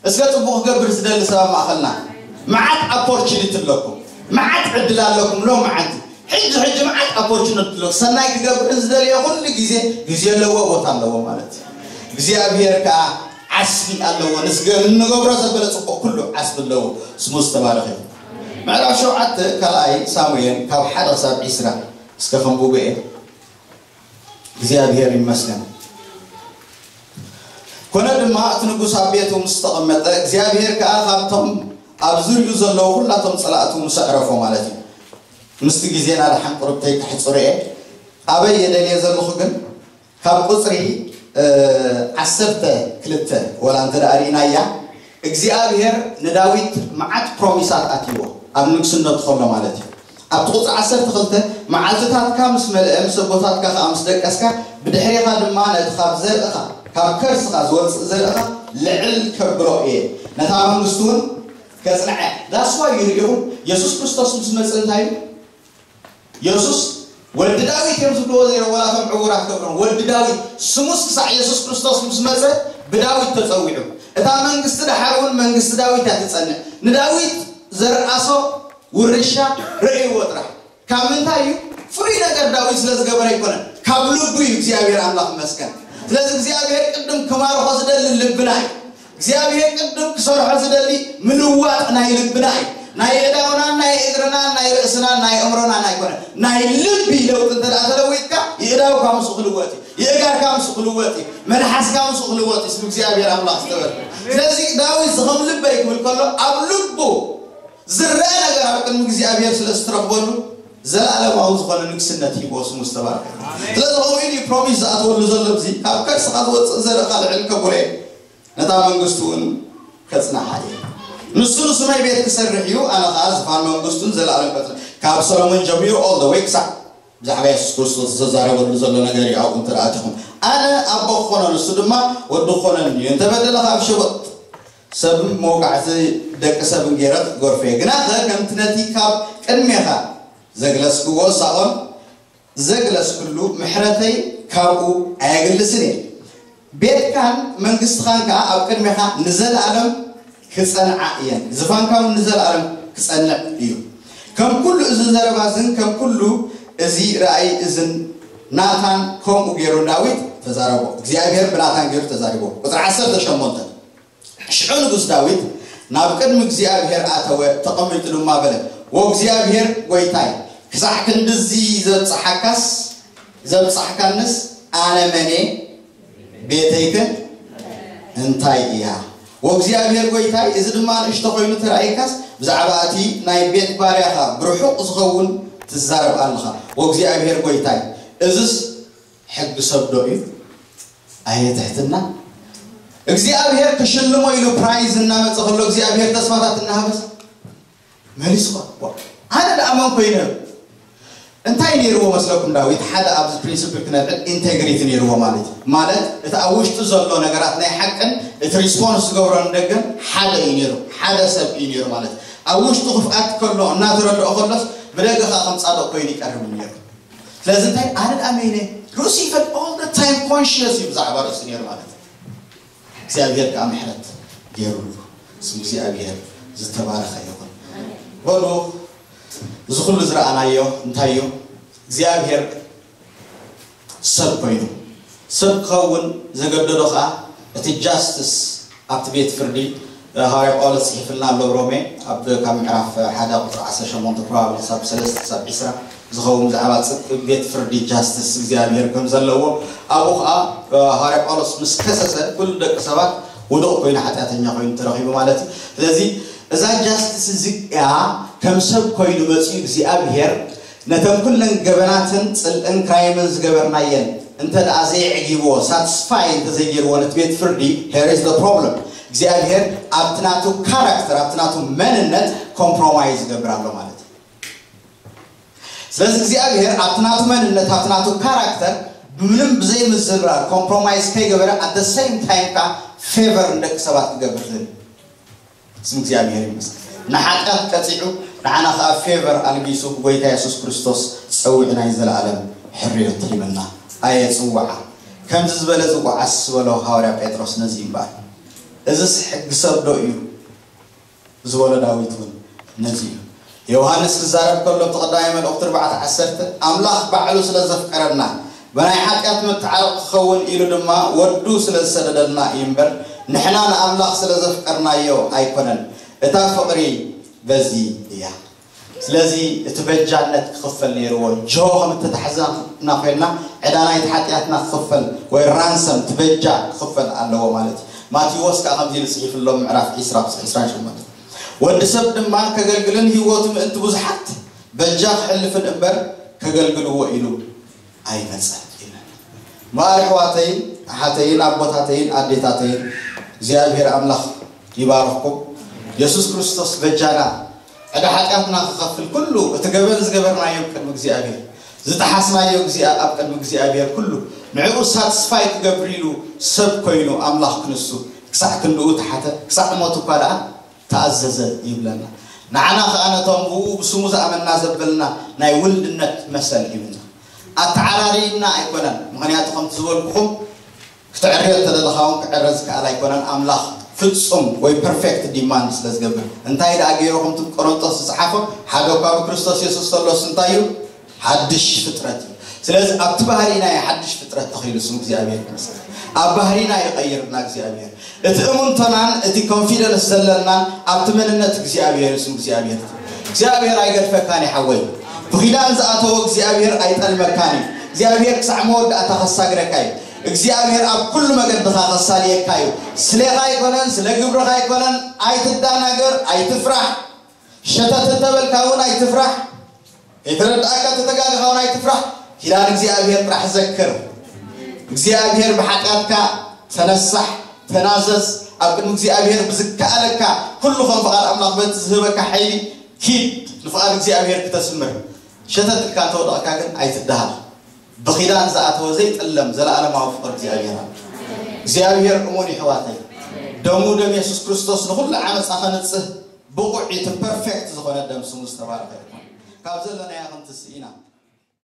እስከ ጽቡቕ ክገብር ዝደሊ ሰብ ኣብ ማእኸልና መዓት ኣፖርቹኒቲ ኣለኩም፣ መዓት ዕድል ኣለኩም። ሎም መዓት ሕጂ ሕጂ መዓት ኣፖርቹኒቲ ኣለኩም። ሰናይ ክገብር ዝደልዮ ኩሉ ግዜ ግዜ ኣለዎ፣ ቦታ ኣለዎ ማለት እዩ። እግዚኣብሔር ከዓ ዓስቢ ኣለዎ። ንስገ- እንገብሮ ዘበለ ጽቡቕ ኩሉ ዓስቢ ኣለዎ። ስሙ ዝተባረኸ ይኹን። ምዕራፍ ሸውዓተ ካልኣይ ሳሙኤል ካብ ሓደ ክሳብ ዒስራ እስከ ከንብቦ እየ። እግዚኣብሔር ይመስገን። ኮነ ድማ እቲ ንጉስ ኣብ ቤቱ ምስ ተቐመጠ እግዚኣብሔር ከዓ ካብቶም ኣብ ዙርዩ ዘለዉ ኩላቶም ፀላእቱ ምስ ኣዕረፎ ማለት እዩ። ምስቲ ግዜና ደሓን ቁርብተይ ክሕፅሩ እየ። ኣበይ የደልየ ዘለኹ ግን ካብ ቁፅሪ ዓሰርተ ክልተ ወላ እንተ ደኣ ርኢናያ እግዚኣብሔር ንዳዊት መዓት ፕሮሚሳት ኣትይዎ ኣብ ንግስነቱ ከሎ ማለት እዩ። ኣብቲ ቁፅሪ ዓሰርተ ክልተ መዓልትታትካ ምስ መልአ ምስ ኣቦታትካ ከዓ ምስ ደቀስካ ብድሕሬኻ ድማ ነቲ ካብ ዘርእኻ ካብ ከርስኻ ዝወፅእ ዘርእኻ ልዕል ከብሎ እየ ነታ መንግስቲ እውን ከፅንዐ። ዳስዋ እዩ ርኢኹም የሱስ ክርስቶስ ምስ መፅ እንታይ እዩ የሱስ ወዲ ዳዊት እዮም ዝብልዎ ዘይረ ወላቶም ዕውራት ገብሮም ወዲ ዳዊት ስሙስ ክሳዕ የሱስ ክርስቶስ ምስ መፀ ብዳዊት ተፀዊዑ። እታ መንግስቲ ደሓር እውን መንግስቲ ዳዊት እያ ትፀንዕ። ንዳዊት ዘርኣሶ ውርሻ ርእይዎ ጥራሕ። ካብ ምንታይ እዩ? ፍሉይ ነገር ዳዊት ስለ ዝገበረ ኣይኮነን፣ ካብ ልቡ እዩ። እግዚኣብሔር ኣምላኽ ይመስገን። ስለዚ እግዚኣብሔር ቅድም ክማርኾ ዝደሊ ልብና እዩ። እግዚኣብሔር ቅድም ክሰርሖ ዝደሊ ምልዋጥ ናይ ልብና እዩ። ናይ እዳውናን ናይ እግርናን ናይ ርእስናን ናይ እምሮናን ኣይኮነ ናይ ልቢ ለውጥ እንተ ተለዊጥካ ይእዳውካ ምስኡ ክልወጥ እዩ። ይእጋርካ ምስኡ ክልወጥ እዩ። መልሓስካ ምስኡ ክልወጥ እዩ። ስም እግዚኣብሔር ኣምላኽ ዝተበል ስለዚ ዳዊት ዝኸም ልበይ ክብል ከሎ ኣብ ልቡ ዝረአ ነገር ኣብ ቅድሚ እግዚኣብሔር ስለ ዝተረኽበሉ ዘለኣለማዊ ዝኾነ ንግስነት ሂቦ ስሙ ዝተባረከ። ስለዚ ከምኡ ኢሉ ፕሮሚስ ዝኣትወሉ ዘሎ እዚ ካብ ከርስኻ ዝወፅእ ዘርእኻ ልዕል ከቡረ ነታ መንግስቲ እውን ከጽንዓ እየ። ንሱ ንስመይ ቤት ክሰርሕ እዩ፣ ኣነ ኸዓ ዝፋን መንግስቱን ዘለኣለም ከጽንዕ። ካብ ሰሎሞን ጀሚሩ all the way ክሳዕ ብዛዕባ የሱስ ክርስቶስ ዝተዛረበሉ ዘሎ ነገር እዩ። ኣብኡ እንተ ኣቲኹም ኣነ ኣቦ ክኾኖ ንሱ ድማ ወዲ ክኾነኒ እዩ። እንተ በደለ ካብ ሸበጥ ሰብን መውቃዕቲ ደቂ ሰብን ገይረ ክገርፎ እየ። ግናኸ ከምቲ ነቲ ካብ ቅድሜኻ ዘግለጽክዎ ሳኦል ዘግለጽክሉ ምሕረተይ ካብኡ ኣየግልስን እየ። ቤትካን መንግስትኻን ከኣ ኣብ ቅድሜኻ ንዘለኣለም ክጸንዓ እየን፣ ዝፋንካ እውን ንዘለኣለም ክጸንዕ እዩ። ከም ኩሉ እዚ ዘረባ እዝን ከም ኩሉ እዚ ራእይ እዝን ናታን ከምኡ ገይሩ ንዳዊት ተዛረቦ። እግዚኣብሔር ብናታን ገይሩ ተዛሪቦ። ቁጽሪ ዓሰርተ ሸሞንተ ሽዑ ንጉስ ዳዊት ናብ ቅድሚ እግዚኣብሔር ኣተወ፣ ተቐሚጡ ድማ በለ፣ "ወእግዚኣብሔር ጐይታይ፣ ክሳዕ ክንድዚ ዘብጽሓካስ፣ ዘብጽሕካንስ ኣነ መን እየ? ቤተይከ እንታይ እያ? ወእግዚኣብሔር ጐይታይ፣ እዚ ድማ ንእሽቶ ኾይኑ ተራእየካስ፣ ብዛዕባ እቲ ናይ ቤት ባርያኻ ብርሑቕ ዝኸውን ትዛረብ ኣለኻ። ወእግዚኣብሔር ጐይታይ፣ እዝስ ሕጊ ሰብ ዶ እዩ? ኣየ ትሕትና! እግዚኣብሔር ክሽልሞ ኢሉ ፕራይዝ እናመፀ ከሎ እግዚኣብሔር ተስፋታት እናሃበስ መሊስኳ። ኣነ ደኣ መን ኮይነ? እንታይ ነይርዎ መስለኩም ዳዊት? ሓደ ኣብዚ ፕሪንስፕል ክነብዕል ኢንቴግሪቲ ነይርዎ ማለት እዩ። ማለት እቲ ኣብ ውሽጡ ዘሎ ነገራት ናይ ሓቅን እቲ ሪስፖንስ ዝገብሮ ንደገን ሓደ እዩ ነይሩ። ሓደ ሰብ እዩ ነይሩ ማለት እዩ። ኣብ ውሽጡ ክፍኣት ከሎ እናተረድኦ ከሎስ ብደገ ከዓ ከም ፃድቕ ኮይኑ ይቀርብ ነይሩ። ስለዚ እንታይ ኣነ ደኣ መይነ ሉሲፈር all the time conscious እዩ ብዛዕባ ርእሱ ነይሩ ማለት እዩ። እግዚኣብሔር ከዓ ምሕረት ገይሩሉ። ስም እግዚኣብሔር ዝተባረኸ ይኹን። በሉ፣ እዚ ኩሉ ዝረኣናዮ እንታይ እዩ? እግዚኣብሔር ሰብ ኮይኑ፣ ሰብ ክኸውን ዘገደዶ ከዓ እቲ ጃስትስ ኣብቲ ቤት ፍርዲ፣ ሃዋርያ ጳውሎስ ጽሒፍልና ኣሎ ሮሜ፣ ኣብ ካብ ምዕራፍ ሓደ ቁፅሪ ዓሰርተ ሸሞንተ ፕሮባብሊ ክሳብ ሰለስተ ክሳብ ዒስራ ዝኸውን ብዛዕባ ጽድቂ ቤት ፍርዲ፣ ጃስትስ እግዚኣብሔር ከም ዘለዎ፣ ኣብኡ ከዓ ሃዋርያ ጳውሎስ ምስ ከሰሰ ኩሉ ደቂ ሰባት ውዱቕ ኮይኑ ሓጢኣተኛ ኮይኑ ተረኺቡ ማለት እዩ። ስለዚ እዛ ጃስትስ እዚኣ ከም ሰብ ኮይኑ መፅኡ እግዚኣብሔር ነተን ኩለን ገበናትን ጽልእን ክራይምን ዝገበርናየን እንተ ደኣ ዘየዕጊብዎ፣ ሳትስፋይ እንተ ዘይገይርዎ ነቲ ቤት ፍርዲ፣ here is the problem። እግዚኣብሔር ኣብቲ ናቱ ካራክተር፣ ኣብቲ ናቱ መንነት ኮምፕሮማይዝ ይገብር ኣሎ ማለት እዩ። ስለዚ እግዚኣብሔር ኣብቲ ናቱ መንነት፣ ኣብቲ ናቱ ካራክተር ብምንም ብዘይምዝርራብ ኮምፕሮማይዝ ከይገበረ፣ at the same time ከዓ ፌቨር ንደቂ ሰባት ክገብር ዝብል ስም እግዚኣብሔር ይመስገን። ንሓጢኣት ቀፂዑ ንዓና ከዓ ፌቨር ኣልጊሱ ብጎይታ የሱስ ክርስቶስ ፀዊዑ ናይ ዘለኣለም ሕርዮት ሂበና። ኣየ ፅዋዓ ከምዚ ዝበለ ዝወዓስ ዝበሎ ሃዋርያ ጴጥሮስ ነዚ እምበኣር። እዝስ ሕጊ ሰብ ዶ እዩ ዝበሎ ዳዊት እውን ነዚ እዩ። ዮሃንስ ክዛረብ ከሎ ኣብቲ ቀዳማይ መልእኽቱ ኣርባዕተ ዓሰርተ ኣምላኽ ባዕሉ ስለ ዘፍቀረና ብናይ ሓጢኣት መተዓረቂ ክኸውን ኢሉ ድማ ወዱ ስለ ዝሰደደልና እዩ እምበር ንሕና ንኣምላኽ ስለ ዘፍቀርናዮ ኣይኮነን። እታ ፍቕሪ በዚ እያ። ስለዚ እቲ በጃነት ክኽፈል ነይርዎ። ጅሆ ከም እተታሕዘና ኮይንና ዕዳ ናይቲ ሓጢኣትና ክኽፈል ወይ ራንሰም እቲ በጃ ክኽፈል ኣለዎ ማለት እዩ። ማቴዎስ ከዓ ከምዚ ኢሉ ጽሒፍሎም ምዕራፍ ዒስራ ቁጽሪ ዒስራን ሸሞንተን ወዲ ሰብ ድማ ከገልግልን ህይወቱ ምእንቲ ብዙሓት በጃ ክሕልፍን እምበር ከገልግልዎ ኢሉ ኣይመጸን ይብለና። እምበኣር ኣሕዋተይን ኣሓተይን ኣቦታተይን ኣዴታተይን እግዚኣብሔር ኣምላኽ ይባርኽኩም። የሱስ ክርስቶስ በጃና ዕዳ ሓጢኣትና ክኸፍል ኩሉ እቲ ገበን ዝገበርናዮ ኣብ ቅድሚ እግዚኣብሔር ዝጠሓስናዮ እግዚኣብ ኣብ ቅድሚ እግዚኣብሔር ኩሉ ንዕኡ ሳትስፋይ ክገብር ኢሉ ሰብ ኮይኑ ኣምላኽ ክንሱ ክሳዕ ክንድኡ ተሓተ ክሳዕ ሞት እኳ ደኣ ተኣዘዘ ይብለና። ንዓና ከኣ ነቶም ብኡ ብስሙ ዝኣመንና ዘበልና ናይ ውልድነት መሰል ሂብና። ኣተዓራርይና ኣይኮነን። ምኽንያቱ ከምቲ ዝበልኩኹም ክትዕርዮ እተደለኻ እውን ክዕረ ዝከኣል ኣይኮነን። ኣምላኽ ፍጹም ወይ ፐርፌክት ዲማንድ ስለ ዝገብር እንታይ ደኣ ገይሩ ከምቲ ቆሮንጦስ ዝጸሓፎ ሓደ እኳ ብክርስቶስ የሱስ ተሎስ እንታይ እዩ ሓድሽ ፍጥረት እዩ። ስለዚ ኣብቲ ባህሪና እዩ ሓድሽ ፍጥረት ተኺሉ ስም እግዚኣብሔር ይመስገን። ኣብ ባህሪና ይቐይርና እግዚኣብሔር። እቲ እሙንቶናን እቲ ኮንፊደንስ ዘለናን ኣብቲ መንነት እግዚኣብሔር እዩ ስም እግዚኣብሔር። እግዚኣብሔር ኣይገድፈካን እዩ ሓወይ። ብኺዳን ዝኣተወ እግዚኣብሔር ኣይጠልመካን እዩ። እግዚኣብሔር ክሳዕ መወዳእታ ከሳግረካ እዩ። እግዚኣብሔር ኣብ ኩሉ መገድኻ ከሳልየካ እዩ። ስሌኻ ኣይኮነን፣ ስለ ግብርኻ ኣይኮነን። ኣይትዳናገር፣ ኣይትፍራሕ። ሸተት እንተበልካ እውን ኣይትፍራሕ። ከይተረዳእካ ተተጋግኻ እውን ኣይትፍራሕ። ኪዳን እግዚኣብሔር ጥራሕ ዘክር። እግዚኣብሔር ብሓጢኣትካ ተነሳሕ፣ ተናዘዝ፣ ኣብ ቅድሚ እግዚኣብሔር ብዝከኣለካ ኩሉ ከም ፍቓድ ኣምላኽ በቲ ዝህበካ ሓይሊ ኪድ ንፍቓድ እግዚኣብሔር ክተስምር። ሸተት ኢልካ እንተወደቕካ ግን ኣይትደሃል። ብኺዳን ዝኣተወ ዘይጥለም ዘለኣለማዊ ፍቕሪ እግዚኣብሔር ኣሎ። እግዚኣብሔር እሙን ይሕዋተይ። ደሙ ደም የሱስ ክርስቶስ ንኹሉ ዓመፃ ከንጽህ ብቑዕ እቲ ፐርፌክት ዝኾነ ደም ስሙ ዝተባረኸ ይኹን። ካብ ዘለናያ ክንትስእ ኢና።